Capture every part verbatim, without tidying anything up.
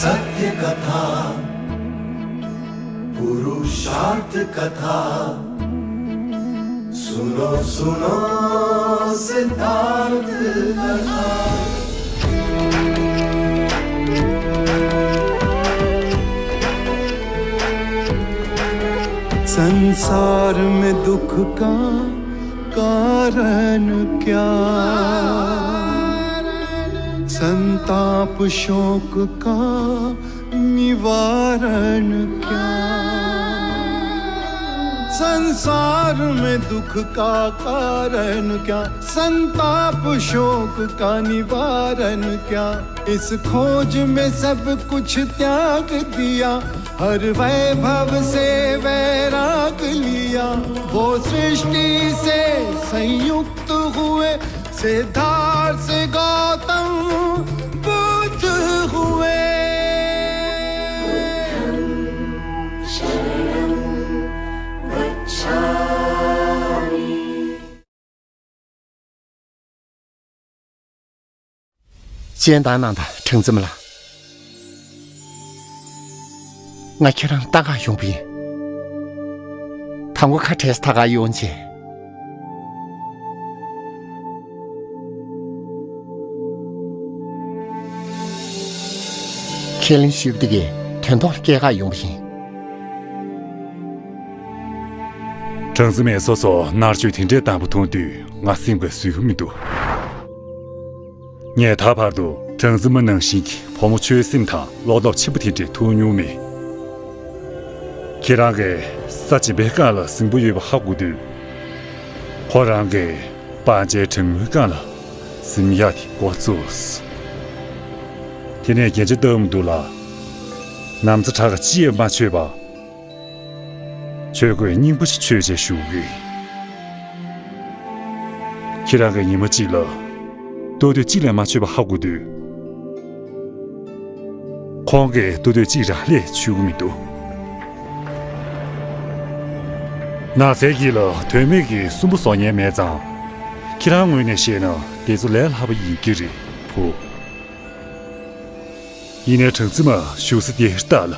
सत्य कथा, पुरुषार्थ कथा, सुनो सुनो सिद्धार्थ कथा। संसार में दुख का कारण क्या, संताप शोक का निवारण क्या? संसार में दुख का कारण क्या, संताप शोक का निवारण क्या? इस खोज में सब कुछ त्याग दिया, हर वैभव से वैराग लिया। वो सृष्टि से संयुक्त हुए, सिद्धार्थ से गौतम बुद्ध हुए। སྤྱན་དང་གནང་དང་། སྦྲང་རྩི་མ་ལགས། ང་ཁྱེད་རང་ལྟ་ག་ཡོང་པ་ཡིན། དང་པོ་ཁ་བྲལ་ས་ད་ག་ཡོང་བྱས། ཁས་ལེན་ཞུས་པ་དེ་གའི་དོན་ཐོག་ལ་སྐྱེལ་ག་ཡོང་པ་ཡིན། སྦྲང་རྩི་མས་སོ་སོ་མནར་གཅོད་དེ་འདྲའི་བཏང་པ་མཐོང་དུས་ང་སེམས་ཁར་བཟོད་ཀྱི་མི་འདུག་ངས་ད་བར་དུ་སྦྲང་རྩི་མ་ནང་བཞིན་གྱི་བུ་མོ་ཆོས་སེམས་དང་བློ་སྟོབས་ཆེན་པོ་དེ་འདྲ་མཐོང་མྱོང་མེད། ཁྱེད་རང་གིས་ས་སྦྱིན་པའི་སྒང་ལ་གཟིངས་པོ་ཡོད་པ་ཧ་གོ་དུས། ཁོ་རང་གིས་སྤང་བྱའི་གྲང་མོའི་སྒང་ལ་གཟིམ་ཡག་དེ་འགོ་བཙུགས། དེ་ནས་རྒྱན་ཆ་བཏབ་མི་འདུག་ལ། ན་བཟའ་གྲངས་ཀ་གཅིག་ཡང་མ་མཆོད་པ། ཆོས་གོས་རྙིང་པ་ཞིག་མཆོད་བྱས་བཞུགས་ཀྱི། ཁྱེད་རང་གིས་ཉི་མ་གཅིག་ལ་ལྟོ་དོད་གཅིག་ལས་མ་མཆོད་པ་ཧ་གོ་དུས། ཁོང་གིས་ལྟོ་དོད་གཅིག་རང་ལས་མཆོད་ཀྱི་མི་འདུག་ནགས་ཚལ་གྱི་ལ་དོན་མེད་ཀྱི་སུན་པོ་བཟོ་མཁན་མེད་ཙང་། ཁྱེད་རང་ངོས་ནས་བཤད་ན་དེ་ཚོ་ལས་སླ་པོ་ཡིན་གྱི་རེད་བུ། ཡིན་ནའི་སྦྲང་རྩི་མ་བཞུགས་ས་དེར་ལྟ་ལ།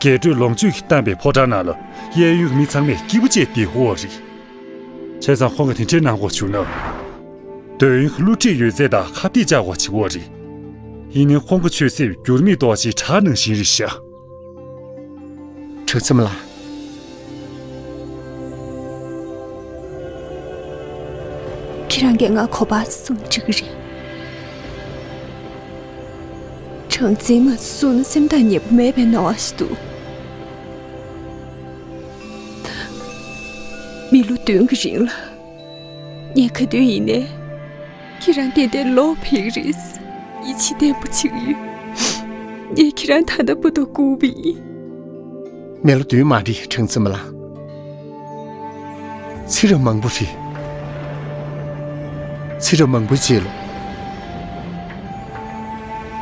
རྒྱས་སྤྲོས་ལོངས་སྤྱོད་ཀྱིས་གཏམས་པའི་ཕོ་བྲང་ནང་ལ་གཡས་གཡོན་གྱི་མི་ཚང་མས་སྐྱིད་པོ་བྱས་བསྡད་ཀྱི་ཡོད་རེད། བྱས་ཙང་ཁོང་གིས་དེ་འདྲའི་གནང་དགོས་བྱུང་ན། འདོད་ཡོན་གྱི་བསླུ་བྲིད་ཡོད་ཚད་དང་ཁ་གཏད་བཅག་དགོས་བྱེད་ཀྱི་ཡོད་རེད། ཡིན་ནའི་ཁོང་གི་ཆོས་སེམས་འགྱུར་མེད་རྡོ་རྗེའི་བྲག་ནང་བཞིན་རེད་ཤག་སྦྲང་རྩི་མ་ལགས། ཁྱེད་རང་གིས་ང་ག་པར་སོང་ན་འགྲིག་གི་རེད། སྦྲང་རྩི་མ་སོང་ན་སེམས་ཐག་ཉེ་པོ་མེད་པའི་སྣང་བ་ཞིག་འདུག་མི་ལོ་བདུན་གྱི་རིང་ལ། ངས་ག་དུས་ཡིན་ནའི་ཁྱེད་རང་གཏན་གཏན་ལོག་ཕེབས་ཀྱི་རེད། ཡིད་ཆེས་བརྟན་པོ་བྱེད་ཀྱི་ཡོད། ངས་ཁྱེད་རང་ད་ལྟ་བར་དུ་སྒུག་པ་ཡིན། མི་ལོ་བདུན་མ་རེད། སྦྲང་རྩི་མ་ལགས། ཚེ་རབས་མང་པོ་རེད། ཚེ་རབས་མང་པོའི་རྗེས་ལ་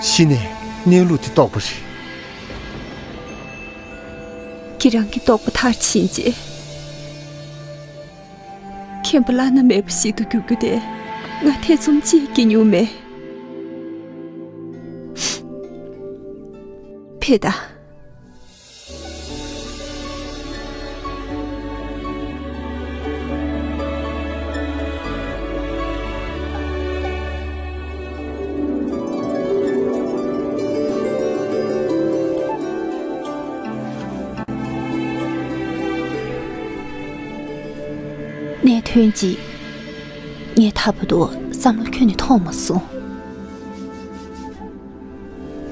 གཞི་ནས་གནས་ལུགས་དེ་རྟོགས་པ་རེད། ཁྱེད་རང་གི་རྟོགས་པ་མཐར་ཕྱིན་རྗེས། མཁྱེན་པ་བླ་ན་མེད་པ་ཞིག་ཏུ་འགྱུར་རྒྱུ་དེ་ང་ཐེ་ཚོམ་ཅིག་སྐྱེ་མྱོང་མེད། ཕེབས་དང་། གནད་དོན་གཅིག་ངས་ད་བར་དུ་བསམ་བློ་ཁྱོན་ནས་ཐོངས་མ་སོང་།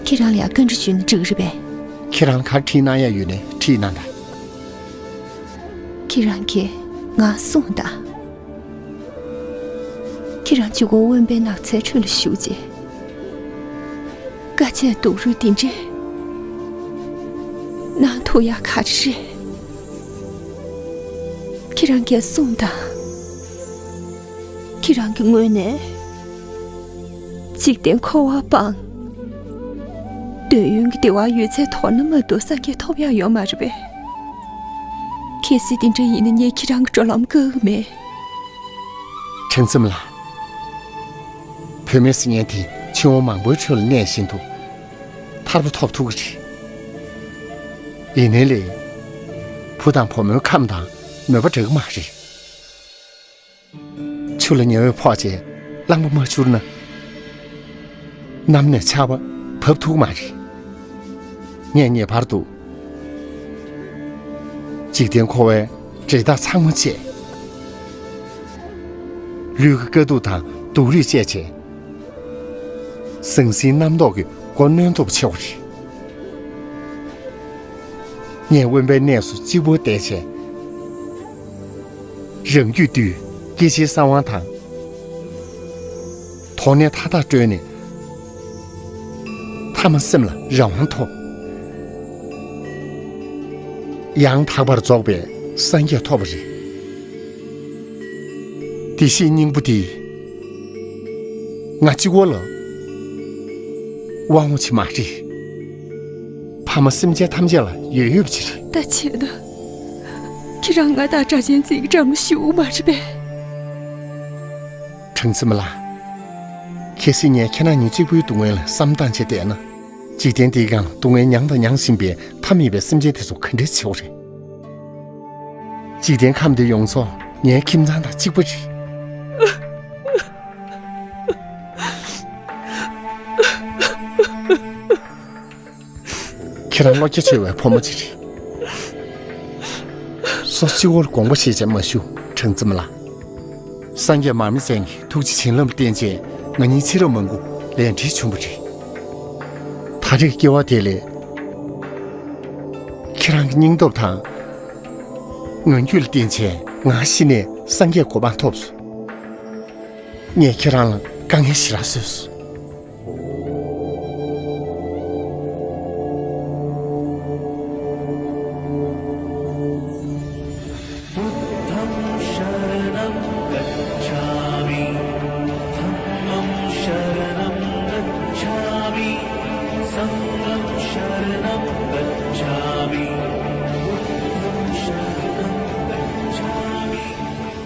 ཁྱེད་རང་ལ་ཡང་བཀའ་འདྲི་ཞུས་ན་འགྲིག་རེད་པས། ཁྱེད་རང་ལ་ག་རེ་དྲིས་གནང་ཡ་ཡོད་ན་དྲིས་གནང་དང་། ཁྱེད་རང་གིས་ང་གསུངས་དང་། ཁྱེད་རང་གཅིག་པོ་དབེན་པའི་ནགས་ཚལ་ཁྲོད་ལ་བཞུགས་རྗེས། དཀའ་སྤྱད་སྡུག་རུས་འདི་འདྲའི་གནང་ཐུབ་ཡ་ག་རེ་རེད། ཁྱེད་རང་གིས་གསུངས་དང་། ཁྱེད་རང་གི་ངོས་ནས། འཇིག་རྟེན་འཁོར་བ་སྤངས། འདོད་ཡོན་གྱི་བདེ་བ་ཡོད་ཚད་དོར་ན་མ་གཏོགས་སངས་རྒྱས་ཐོབ་ཡག་ཡོད་མ་རེད་པས། གལ་སྲིད་དེ་འདྲ་ཡིན་ན་ངས་ཁྱེད་རང་གི་འགྲོ་ལམ་བཀག་གི་མེད། དྲང་སེམས་ལགས། བུད་མེད་ཟེར་མཁན་དེ་ཕྱི་དབང་མང་པོའི་ཁྲོད་ལ་གནས་བཞིན་དུ་ཐར་པ་ཐོབ་ཐུབ་ཀྱི་རེད། ཡིན་ནའི་ལས། བུ་དང་བུ་མོའི་ཁམས་དང་མོས་པ་འདྲ་གི་མ་རེད། ཆུ་ལ་ཉི་འོད་ཕོག་རྗེས་རླངས་པ་མ་འཕྱུར་ན། གནམ་ནས་ཆར་པ་བབས་ཐུབ་མ་རེད། ངས་ངེས་པར་དུ་འཇིག་རྟེན་འཁོར་བའི་འབྲེལ་ཐག་ཚང་མ་བཅད། ལུས་ཀྱི་དཀའ་སྡུག་དང་སྡུག་རུས་བཅད་བྱས། ཟང་ཟིང་རྣམ་རྟོག་གི་མགོ་གནོན་ཐུབ་ཆེ་བ་རེད། ངས་དབེན་པའི་གནས་སུ་གཅིག་པུར་བསྡད་བྱས། རང་རྒྱུད་བཏུལ། སྐྱེ་འཆིའི་གསང་བ་དང་། དོགས་གནས་མཐའ་དག་བསྐྲད་ནས། ཐ་མ་སེམས་ལ་རང་དབང་ཐོབ། ཡང་དག་པར་རྫོགས་པའི་སངས་རྒྱས་ཐོབ་པ་རེད། བདེ་གཤེགས་སྙིང་པོ་འདི་ང་གཅིག་པོ་ལ་དབང་བ་ཅིག་མ་རེད། ཕ་མ་སེམས་ཅན་ཐམས་ཅད་ལ་ཡོད་ཡོད་པ་ཅིག་རེད། ད་བྱས་ན། ཁྱེད་རང་ང་དང་སྒྲ་གཅན་འཛིན་གྱི་འགྲམ་ལ་ཞུགས་མ་རེད་པས། དྲང་སེམས་ལགས། གལ་སྲིད་ངས་ཁྱེད་རང་གཉིས་གཅིག་པུའི་སྡུག་བསྔལ་ལ་བསམ་བཏང་བྱས་བསྡད་ན། འཇིག་རྟེན་འདིའི་སྒང་ལ་སྡུག་བསྔལ་མྱངས་དང་མྱང་བཞིན་པའི་མཐའ་མེད་པའི་སེམས་ཅན་དེ་ཚོ་ག་འདྲས་བྱེད་འོ་རེད། འཇིག་རྟེན་ཁམས་འདི་ཡོངས་རྫོགས་ངའི་ཁྱིམ་ཚང་དང་གཅིག་པ་རེད། ཁྱེད་རང་བློ་རྒྱ་ཆེ་བའི་བུ་མོ་ཅིག་རེད། སོ་སོ་གཅིག་པོར་དགོངས་པ་བཞེས་བྱས་མ་བཞུགས། དྲང་སེམས་ལགས། སངས་རྒྱས་མར་མེ་མཚན་གྱི་ཐུགས་རྗེ་བྱིན་རླབས་བརྟེན་བྱས་ང་གཉིས་ཚེ་རབས་མང་པོ་ལས་འབྲེལ་བྱུང་བ་རེད། ད་རེས་སྐྱེ་བ་དེ་ལས། ཁྱེད་རང་གི་སྙིང་སྟོབས་དང་། ངང་རྒྱུད་ལ་བརྟེན་བྱས་ང་ཤི་ནས་སངས་རྒྱས་གོ་འཕང་ཐོབ་སོང་། ངས་ཁྱེད་རང་ལ་དཀའ་ངལ་ཞེ་དྲག་བཟོས་སོང་།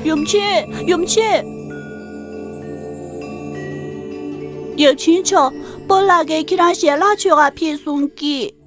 ཡུམ་ཆེན། ཡུམ་ཆེན། ཡབ་ཆེན་མཆོག་སྤོ་ལགས་ཀྱིས་ཁྱེད་རང་ཞལ་ལག་མཆོད་གར་ཕེབས་གསུང་གི།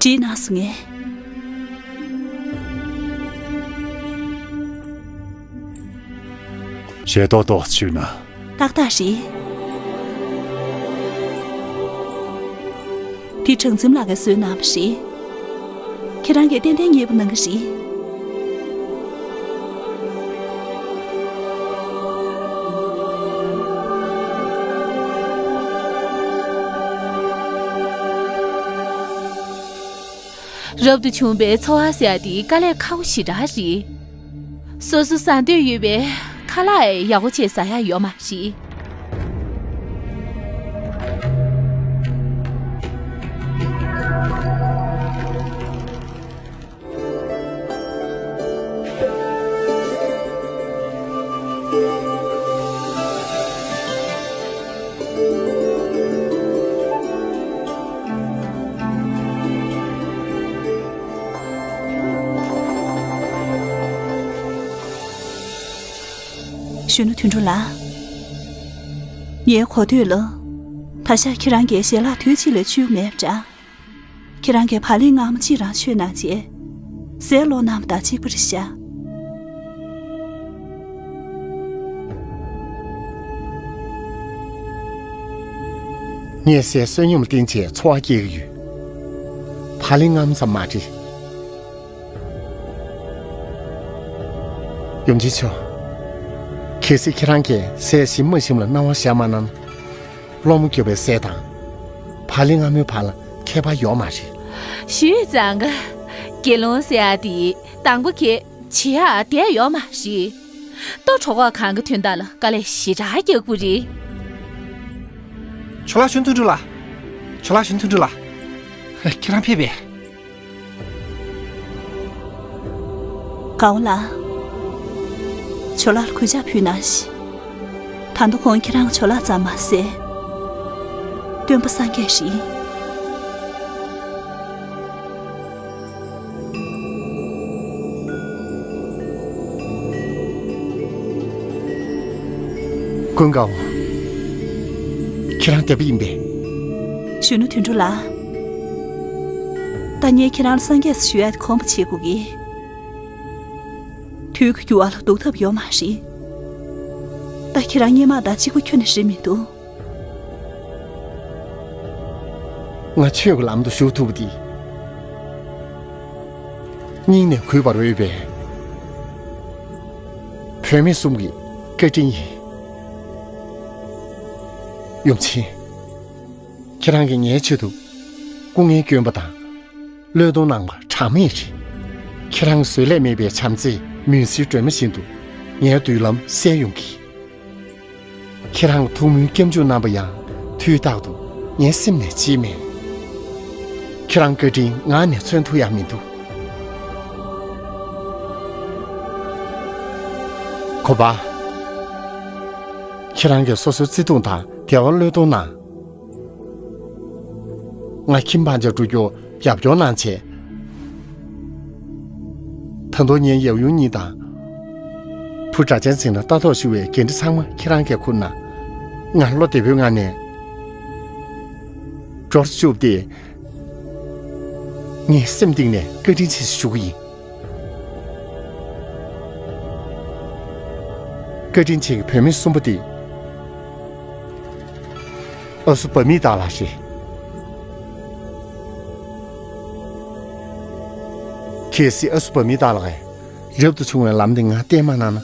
བྲིས་གནང་སོང་ངས། ཞལ་ཏོག་ཏོག་བྱུང་ན། ཏག་ཏག་རེད། དེ་དྲང་འཛིན་ལགས་ཀྱིས་བཟོས་གནང་བ་རེད། ཁྱེད་རང་གིས་ཏན་ཏན་མཉེས་པོ་གནང་གི་རེད། རབ་ཏུ་བྱུང་བའི་འཚོ་བ་ཟེར་ཡ་དེ་དཀའ་ལས་ཁག་པོ་ཞེ་དྲག་རེད། སོ་སོ་ཟ་འདོད་ཡོད་པའི་ཁ་ལག་ཡག་པོ་བྱས་ཟ་ཡ་ཡོད་མ་རེད། གཞོན་ནུ་དོན་གྲུབ་ལགས། ངའི་གོ་ཐོས་ལ། ད་ཆ་ཁྱེད་རང་གིས་ཞལ་ལག་དུས་གཅིག་ལ་མཆོད་མེད་པ་འདྲ། ཁྱེད་རང་གིས་བག་ལེབ་མངར་མོ་གཅིག་རང་མཆོད་གནང་རྗེས། ཟས་སློག་གནང་བ་དང་གཅིག་པ་རེད་ཤག། ངས་ཟས་བསོད་སྙོམས་བསྟེན་བྱས་འཚོ་བ་སྐྱེལ་གྱི་ཡོད། བག་ལེབ་མངར་མོ་ཙམ་མ་རེད། ཡུམ་ཆེན་མཆོག། གལ་སྲིད་ཁྱེད་རང་གིས་ཟས་ཞིམ་མ་ཞིམ་ལ་སྣང་བ་བཞག་མ་གནང་ན། སློང་མོ་རྒྱོབ་པའི་ཟས་དང་། བག་ལེབ་མངར་མོའི་བར་ལ་ཁྱད་པར་ཡོད་མ་རེད། ཞུས་ཙང་ག། དགེ་སློང་ཟེར་ཡ་དེ་དང་པོ་གས་བྱེད་ཡ་བསྡད་ཡོད་མ་རེད། ལྟོ་གྲོད་ཁོག་གང་གི་དོན་དག་ལ་དཀའ་ལས་ཞེ་དྲག་རྒྱག་དགོས་རེད། ཇོ་ལགས། གཞོན་ནུ་དོན་གྲུབ་ལགས། ཇོ་ལགས། གཞོན་ནུ་དོན་གྲུབ་ལགས། ཁྱེད་རང་ཕེབས་པས། དགའ་བོ་ལགས། ཇོ་ལགས་ལ་གུས་ཕྱག་ཕུལ་གནང་ཞིག། ད་དུང་ཁོང་ཁྱེད་རང་ཇོ་ལགས་ཙམ་མ་ཟད། སྟོན་པ་སངས་རྒྱས་རེད། ཀུན་དགའ་བོ། ཁྱེད་རང་དད་པ་ཡིན་པས། གཞོན་ནུ་དོན་གྲུབ་ལགས། ད་ངས་ཁྱེད་རང་ལ་སངས་རྒྱས་སུ་ཞུ་ཡ་དེ་གོམས་པ་བྱེད་དགོས་གི། དུས་ཀྱི་འགྱུར་བ་ལ་ལྡོག་ཐབས་ཡོད་མ་རེད། ད་ཁྱེད་རང་སྔོན་མ་དང་གཅིག་པ་ཁྱོན་ནས་རེད་མི་འདུག། ང་ཆོས་ཀྱི་ལམ་དུ་ཞུགས་ཐུབ་པ་དེ། སྙིང་ནས་གུས་པར་འོས་པའི་བུད་མེད་གསུམ་གྱི་བཀའ་དྲིན་ཡིན། ཡུམ་ཆེན། ཁྱེད་རང་གིས་ངའི་ཆེད་དུ་སྐུ་ངལ་བསྐྱོན་པ་དང་། བློས་གཏོང་གནང་བ་གྲངས་མེད་རེད། ཁྱེད་རང་གི་བཟོད་ལས་མེད་པའི་བྱམས་བརྩེས་མུན་སེལ་སྒྲོན་མེ་བཞིན་དུ་ངའི་མདུན་ལམ་གསལ་ཡོང་གི། ཁྱེད་རང་ཐུགས་སྨོན་སྐྱབས་འཇུག་གནང་བ་ཡང་དུས་རྟག་ཏུ་ངའི་སེམས་ནས་བརྗེད་མེད། ཁྱེད་རང་བཀའ་དྲིན་ངག་ནས་མཚོན་ཐུབ་ཡག་མི་འདུག། གོ་པ། ཁྱེད་རང་གིས་སོ་སོའི་བརྩེ་དུང་དང་བདེ་བ་བློས་གཏོང་གནང་། ང་ཁྱིམ་སྤང་བྱ་འགྲོ་རྒྱུར་རྒྱབ་སྐྱོར་གནང་བྱས། ད་དུང་ངའི་ཡབ་ཡུམ་གཉིས་དང་། བུ་སྒྲ་གཅན་འཛིན་ལ་ལྟ་རྟོག་ཞུ་བའི་འགན་འཁྲི་ཚང་མ་ཁྱེད་རང་གིས་འཁུར་གནང་། ང་བློ་བདེ་པོའི་ངང་ནས་འགྲོ་བཅུག་སྟེ། ངས་སེམས་གཏིང་ནས་བཀའ་དྲིན་ཆེ་ཞུ་གི་ཡིན། བཀའ་དྲིན་ཆེ་གི་བུད་མེད་གསུམ་པོ་དེ། ཨ་སུ་བ་མི་དག་ལགས་རེད། གལ་སྲིད་ཨ་སུ་བ་མི་དག་ལགས་ཀྱིས་རབ་ཏུ་བྱུང་བའི་ལམ་འདི་ང་བསྟན་མ་གནང་ན།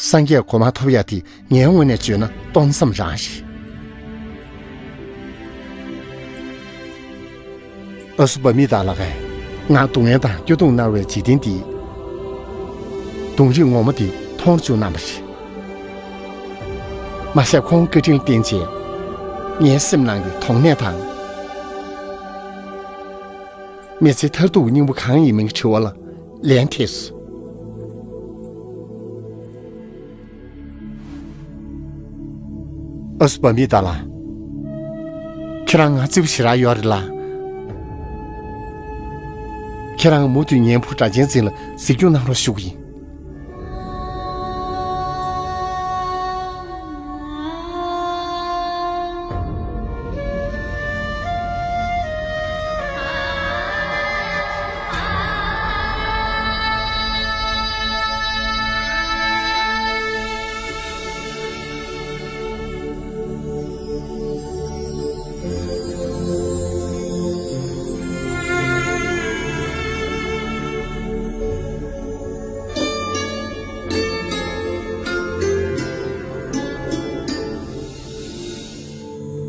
སངས་རྒྱས་གོ་འཕང་ཐོབ་ཡ་དེ་ངའི་ངོས་ནས་བརྗོད་ན་སྟོང་བསམ་རང་རེད། ཨ་སུ་བ་མི་དག་ལགས་ཀྱིས་ང་སྡུག་བསྔལ་དང་སྐྱོ་གདུང་མནར་བའི་འཇིག་རྟེན་འདིའི་གདོང་རིས་ངོ་མ་དེ་མཐོང་བཅུག་གནང་བ་རེད། མ་ཟད་ཁོང་བཀའ་དྲིན་བརྟེན་བྱས་ངའི་སེམས་ནང་གི་དོགས་གནས་དང་། མི་ཚེའི་མཐར་ཐུག་གི་སྙིང་པོ་གང་ཡིན་མིན་གྱི་དྲི་བ་ལ་ལན་ཐེབས་སོང་། ཨ་སུ་བ་མི་དག་ལགས། ཁྱེད་རང་ང་བརྩེ་པོ་ཞེ་དྲག་ཡོད་རེད་ལ། ཁྱེད་རང་མུ་མཐུད་ངའི་བུ་སྒྲ་གཅན་འཛིན་ལ་གཟིགས་སྐྱོང་གནང་རོགས་ཞུ་གི་ཡིན།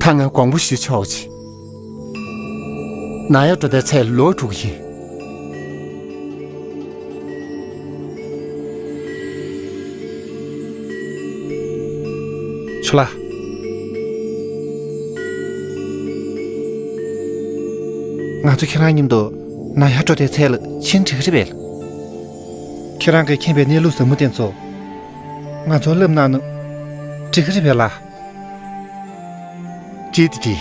ད་ང་དགོངས་པ་ཞུ་ཆོག་ཅིག། ནང་ཡར་འགྲོ་དུས་ཚོད་ལོག་འགྲོ་གི་ཡིན། ཇོ་ལགས། ང་ཚོ་ཁྱེད་རང་མཉམ་དུ་ནང་ཡར་འགྲོ་དུས་ཚོད་ལ་ཕྱིན་འགྲིག་གི་རེད་པས། ཁྱེད་རང་གིས་མཁྱེན་པའི་གནས་ལུགས་ཟབ་མོ་དེ་ཚོ་ང་ཚོར་བསླབ་གནང་ན་འགྲིག་གི་རེད་པས་ལགས། ཅི་སྟེ་ཅི།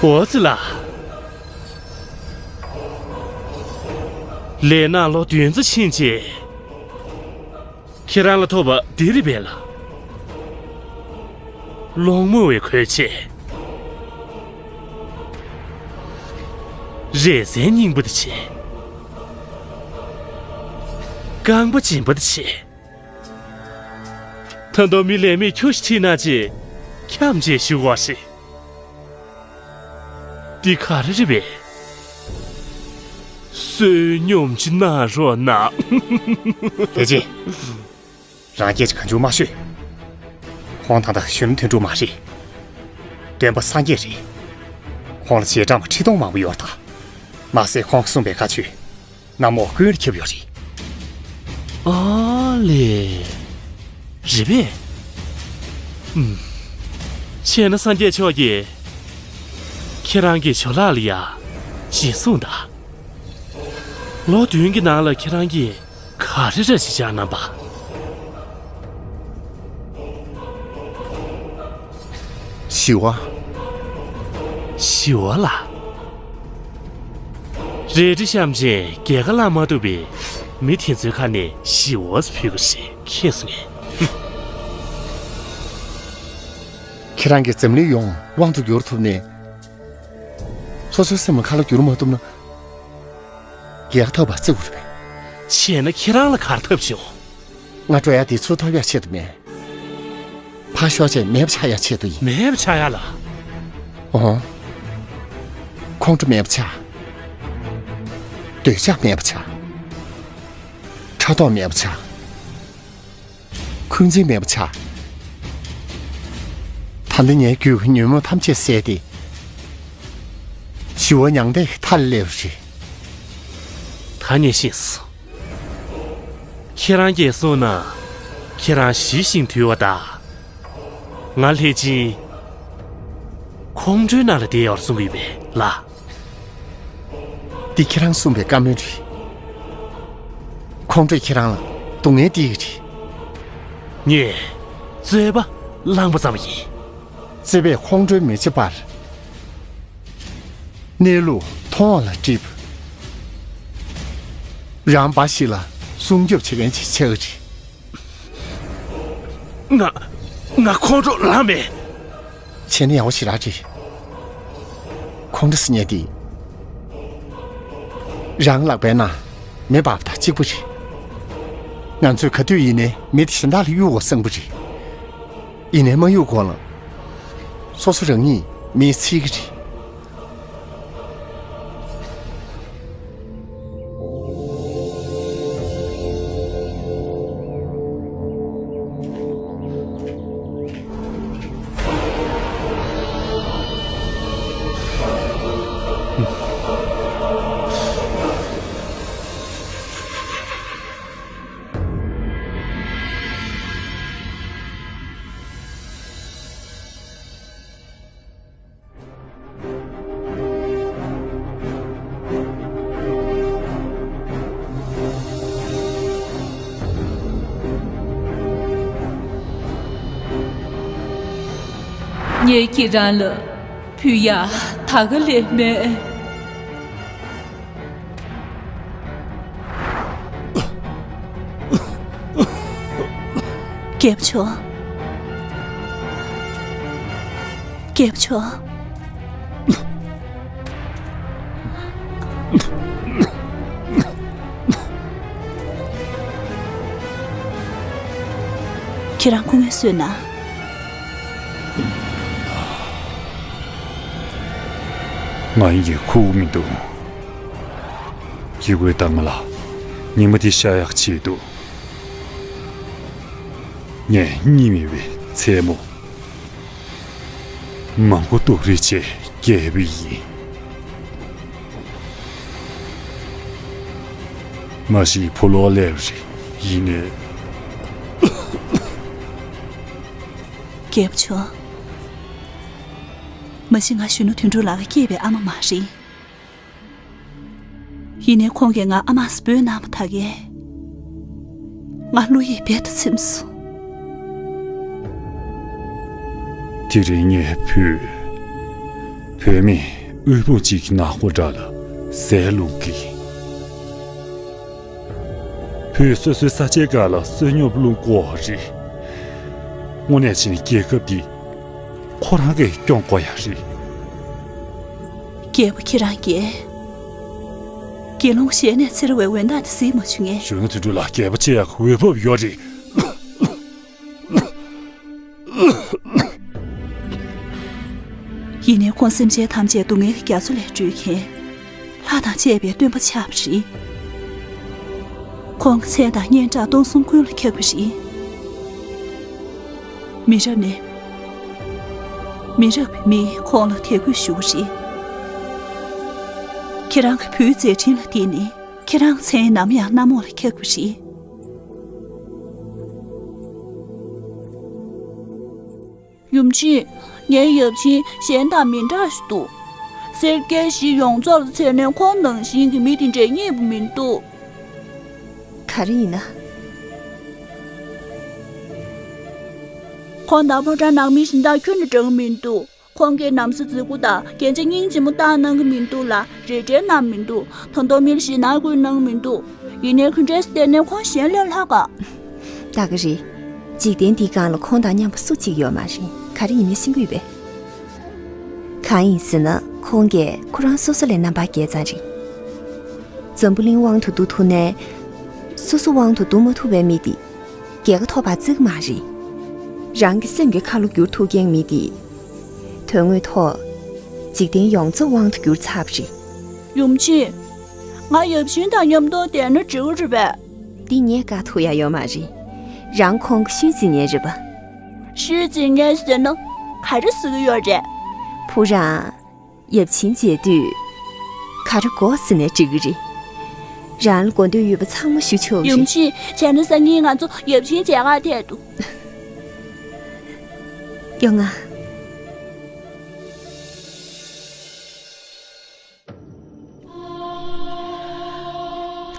འོ་ཙི་ལ། ལས་ནག་ལོ་བདུན་ཙམ་ཕྱིན་རྗེས། ཁྱེད་རང་ལ་ཐོབ་པ་འདི་རེད་པས་ལགས། སློང་མོ་བའི་གོས་ཆེན། རས་གཟན་རྙིང་པ་དེ་བྱས། རྐང་པ་འཇིམ་པ་དེ་བྱས། ད་དུང་མི་ལས་མེད་ཁྱོ་ཞིག་ཁྲིད་ན་ཅེས་འཁྱམས་བྱས་བཞུགས་པ་རེད། འདི་ག་རེ་རེད་པས། བསོད་སྙོམས་ཅིག་གནང་རོགས་གནང་། ལྷས་སྦྱིན། རང་སྐད་ཅིག་གང་བྱུང་མ་ཤོད། ཁོང་ད་ལྟ་གཞོན་ནུ་དོན་གྲུབ་མ་རེད། སྟོན་པ་སངས་རྒྱས་རེད། ཁོང་ལ་རྗེས་འབྲང་བ་ཁྲི་སྟོང་མང་པོ་ཡོད་རེད་ད། མ་ཟད་ཁོང་གིས་གསུངས་པའི་བཀའ་ཆོས། གནམ་འོག་ཀུན་ལ་ཁྱབ་ཡོད་རེད། ཨ་ལས། རེད་པས། ཨུམ། བྱས་ན་སངས་རྒྱས་མཆོག་གིས་ཁྱེད་རང་གི་ཇོ་ལགས་ལ་ཡ་ཞེས་གསུངས་དང་། ལོ་བདུན་གྱི་ནང་ལ་ཁྱེད་རང་གིས་ག་རེ་རེ་ཞིག་བྱས་གནང་པ། ཞི་བ། ཞི་བ་ལགས། རལ་གྲི་བཤམས་བྱས་རྒྱལ་ཁ་བླངས་མ་ཐུབ་པའི་མི་དེ་ཚོའི་ཁ་ནས་ཞི་བ་ཟེར་ཕུད་ཀྱི་རེད། ཁྱེད་སུ་ངས། ཁྱེད་རང་གིས་འཛམ་གླིང་ཡོངས་དབང་དུ་བསྒྱུར་ཐུབ་ནས། སོ་སོའི་སེམས་ལ་ཁ་ལོ་བསྒྱུར་མ་ཐུབ་ན། རྒྱལ་ཁ་ཐོབ་པ་བརྩི་དགོས་རེད་པས། བྱས་ན་ཁྱེད་རང་ལ་ག་རེ་ཐབས་བྱུང་། ང་འགྲོ་ཡ་དེ་ཚུར་ཐོབ་ཡ་ཆེད་དུ་མེད། ཕར་ཞོག་བྱས་མེད་པ་ཆགས་ཡ་ཆེད་དུ་ཡིན། མེད་པ་ཆགས་ཡ་ལ། འོ། ཁོང་ཁྲོ་མེད་པ་ཆགས། འདོད་ཆགས་མེད་པ་ཆགས། ཕྲག་དོག་མེད་པ་ཆགས། འཁོན་འཛིན་མེད་པ་ཆགས། ད་ལྟ་ངའི་རྒྱུད་ཀྱི་ཉོན་མོངས་ཐམས་ཅད་བསལ་ཏེ། ཞི་བ་མྱང་འདས་ཀྱི་མཐའ་ལ་སླེབས་པ་རེད། ད་ངས་ཤེས་སོང་། ཁྱེད་རང་གིས་གསུངས་ན། ཁྱེད་རང་ཞི་ཞིང་དུལ་བ་དང་། ང་ལྷས་སྦྱིན། ཁོང་ཁྲོའི་ནང་ལ་བསྡད་ཡོད་གསུང་གི་ཡོད་པས་ལགས། འདི་ཁྱེད་རང་གསུངས་པའི་བཀའ་མོལ་རེད། ཁོང་ཁྲོས་ཁྱེད་རང་ལ་སྡུག་བསྔལ་སྟེར་གྱི་རེད། ངས་རྩོད་པ་བླངས་པ་ཙམ་ཡིན། བརྩེ་བས་ཁོང་ཁྲོའི་མེ་ལྕེ་སྤར། གནས་ལུགས་མཐོང་བ་ལ་སྒྲིབ། རང་འབའ་ཞིག་ལ་སྲུང་སྐྱོབ་བྱེད་མཁན་ཅིག་ཆགས་ཀྱི་རེད། ང་། ང་ཁོང་ཁྲོ་ལངས་མེད། བྱས་ན་ཡག་པོ་ཞེ་དྲག་རེད། ཁོང་ཁྲོ་ཟེར་མཁན་དེ། རང་ལག་པའི་ནང་མེ་འབར་བ་དང་གཅིག་པ་རེད། ང་ཚོས་ག་དུས་ཡིན་ནའི་མེ་དེ་གཞན་དག་ལ་གཡུག་དགོས་བསམ་གྱི་རེད། ཡིན་ནའི་མ་གཡུག་གོང་ལ། སོ་སོ་རང་ཉིད་མེས་འཚིག་གི་རེད། ངས་ཁྱེད་རང་ལ་ཕུལ་ཡག་ད་ག་ལས་མེད། རྒྱལ་པོ་མཆོག་རྒྱལ་པོ་མཆོག་ཁྱེད་རང་སྐུ་ངལ་གསོས་ན། ང་ཡིན་གྱི་ཁུག་མི་འདུག་ཡི་གུའི་དྭངས་མ་ལ་ཉི་མ་འདི་ཤར་ཡག་ཆེད་དུ། ངས་གཉིད་མེད་པའི་མཚན་མོ་མང་པོ་སྡུག་རུས་བྱས་བསྐྱལ་བ་ཡིན། མ་གཞི་ཕོ་ལོག་སླེབས་རེད། ཡིན་ནའི། རྒྱལ་པོ་མཆོག་མ་གཞི་ང་གཞོན་ནུ་དོན་གྲུབ་ལགས་ཀྱི་སྐྱེས་པའི་ཨ་མ་མ་རེད། ཡིན་ནའི་ཁོང་གིས་ང་ཨ་མ་ཟེར་འབོད་གནང་བ་ད་གས། ང་བློ་ཡིད་རྦད་དེ་ཚིམས་སོང་། དེ་རིང་ངས་བུས་ བོད་མིས་དབུལ་ཕོངས་གཅིག་གི་ནག་པོ་དགྲ་ལ་ཟས་བླུགས་ཀྱིས། བོད་སོ་སོའི་ས་ཆའི་སྒང་ལ་བསོད་སྙོམས་བླུགས་དགོས་རེད། དངོས་གནས་བྱས་ན་རྒྱལ་ཁབ་འདི་ཁོ་རང་གིས་སྐྱོང་དགོས་ཡ་རེད། རྒྱལ་པོ་ཁྱེད་རང་གིས་དགེ་སློང་ཞལ་ནས་འཚེར་བའི་འོད་མདངས་དེ་གཟིགས་མ་བྱུང་ངས། གཞོན་ནུ་དོན་གྲུབ་ལགས། རྒྱལ་པོ་ཆེ་ཡག་གི་འོས་བབ་ཡོད་རེད། ཡིན་ནའི་ཁོང་སེམས་ཅན་ཐམས་ཅད་སྡུག་བསྔལ་གྱི་རྒྱ་མཚོ་ལས་སྒྲོལ་མཁན། ལྷ་དང་བཅས་པའི་སྟོན་པ་ཆགས་པ་རེད། ཁོང་གི་མཚན་དང་སྙན་གྲགས་སྟོང་གསུམ་ཀུན་ལ་ཁྱབ་པ་རེད། མི་རབས་ནས་མི་རབས་པའི་མིས་ཁོང་ལ་དད་གུས་ཞུ་བ་རེད། ཁྱེད་རང་གི་བུའི་མཛད་འཕྲིན་ལ་བརྟེན་ནས་ཁྱེད་རང་མཚན་ནམ་ཡང་གནམ་འོག་ལ་ཁྱབ་པ་རེད། ཡུམ་ཆེན། ངའི་ཡབ་ཆེན་གཞན་དང་མི་འདྲ་ཞིག་འདུག་སེར་སྐྱའི་གཞི་ཡོངས་རྫོགས་ལ་མཚོན་ན་ཁོང་ནང་བཞིན་གྱི་མི་དེ་འདྲ་རྙེད་པ་མི་འདུག་ག་རེ་ཡིན་ན། ཁོང་དང་ཕོ་བྲང་ནང་མི་གཞན་དག་ཁྱོན་ནས་འདྲ་གི་མི་འདུག་ཁོང་གིས་ན་བཟའ་མཛེས་པོ་དང་རྒྱན་ཆ་སྙིང་རྗེ་མོ་བཏགས་གནང་གི་མི་འདུག་ལ། རས་བྲིས་གནང་མི་འདུག་ད་དུང་མི་ལ་ཞེད་སྣང་བསྐུལ་གནང་མི་འདུག་ཡིན་ནའི་ག་འདྲས་བལྟས་ནའི་ཁོང་གཞན་ལས་ལྷག་ག་ད་ག་རེད། འཇིག་རྟེན་འདིའི་སྒང་ལ་ཁོང་དང་མཉམ་པ་སུ་གཅིག་ཡོད་མ་རེད། ག་རེ་ཡིན་ནའི་ཤེས་ཀྱི་ཡོད་པས། གང་ཡིན་ཟེར་ན་ཁོང་གིས་ཁོ་རང་སོ་སོ་ལས་རྣམ་པ་རྒྱལ་ཙང་རེད། འཛམ་བུ་གླིང་དབང་དུ་བསྡུ་ཐུབ་ནའི། སོ་སོ་དབང་དུ་བསྡུ་མ་ཐུབ་པའི་མི་དེ། རྒྱལ་ཁ་ཐོབ་པར་བརྩི་གི་མ་རེད། རང་གི་སེམས་ཀྱི་ཁ་ལོ་བསྒྱུར་ཐུབ་མཁན་མི་དེ། དོན་དངོས་ཐོག་འཇིག་རྟེན་ཡོངས་རྫོགས་དབང་དུ་བསྒྱུར་ཚར་བ་རེད། ཡུམ་ཆེན། ང་ཡབ་ཆེན་དང་མཉམ་དུ་བསྡད་ན་འགྲིག་གི་རེད་པས། འདི་ངས་བཀག་ཐུབ་ཡ་ཡོད་མ་རེད། རང་ཁོང་གི་ཤུལ་འཛིན་མཁན་རེད་པ། ཤུལ་འཛིན་མཁན་ཟེར་ན་ག་རེ་ཟེར་གི་ཡོད་རེད། བུ་རང་ཡབ་ཆེན་མཇལ་དུས། ག་རེ་དགོས་ཟེར་ནའི་འགྲིག་གི་རེད། རང་ལ་དགོས་འདོད་ཡོད་པ་ཚང་མ་ཞུ་ཆོག་གི་ཡུམ་རེད། ཆེན། བྱས་ན་སང་ཉིན་ང་ཚོ་ཡབ་ཆེན་མཇལ་ཁ་འཐད་འདུག་ཡོང་ང་།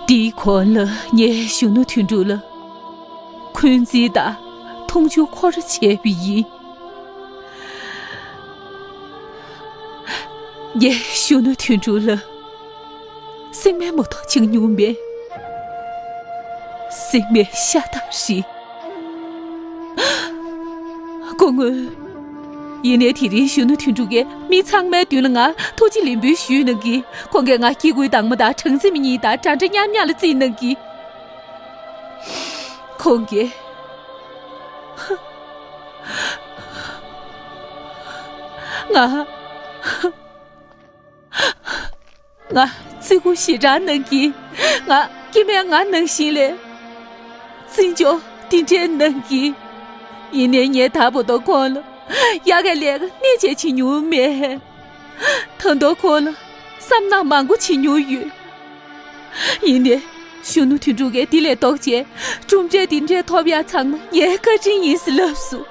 དེའི་གོང་ལ་ངས་གཞོན་ནུ་དོན་གྲུབ་ལ་འཁོན་འཛིན་དང་མཐོང་ཆུང་ཁོ་ར་བྱས་པ་ཡིན། ངས་གཞོན་ནུ་དོན་གྲུབ་ལ་སྲིང་མོའི་མོ་ཏོག་བྱིན་མྱོང་མེད། སྲིང་མོའི་ཤ་སྟག་རེད། སྐུ་ངོ། ཡིན་ནའི་དེ་རིང་གཞོན་ནུ་དོན་གྲུབ་ཀྱིས་མི་ཚང་མའི་མདུན་ལ་ང་ཐུགས་རྗེ་ལེགས་འབུལ་ཞུས་གནང་གིས། ཁོང་གིས་ང་སྐྱེ་དགུའི་སྡང་མ་དང་སྦྲང་རྩི་མ་གཉིས་དང་འདྲ་འདྲ་མཉམ་མཉམ་ལ་བརྩིས་གནང་གིས། ཁོང་གིས་ང་ང་བརྩི་བཀུར་ཞེ་དྲག་གནང་གིས། ང་སྐྱེ་དམན་ང་ནང་བཞིན་ལས་བརྩི་འཇོག་དེ་འདྲའི་གནང་གིས། ཡིན་ནའི་ངས་ད་བར་དུ་ཁོང་ལ་དབྱར་ཁའི་ལས་ཀ་སྣེ་གཅིག་བྱེད་མྱོང་མེད། ད་དུང་ཁོང་ལ་བསམ་ནག་མང་པོ་བྱེད་མྱོང་ཡོད། ཡིན་ནའི་གཞོན་ནུ་དོན་གྲུབ་ཀྱིས་དེ་ལས་ལྡོག་བྱས་གྲུབ་འབྲས་དེ་འདྲའི་ཐོབ་ཡག་ཚང་མ་ངའི་བཀའ་དྲིན་ཡིན་ཟེར་ལབ་སོང་།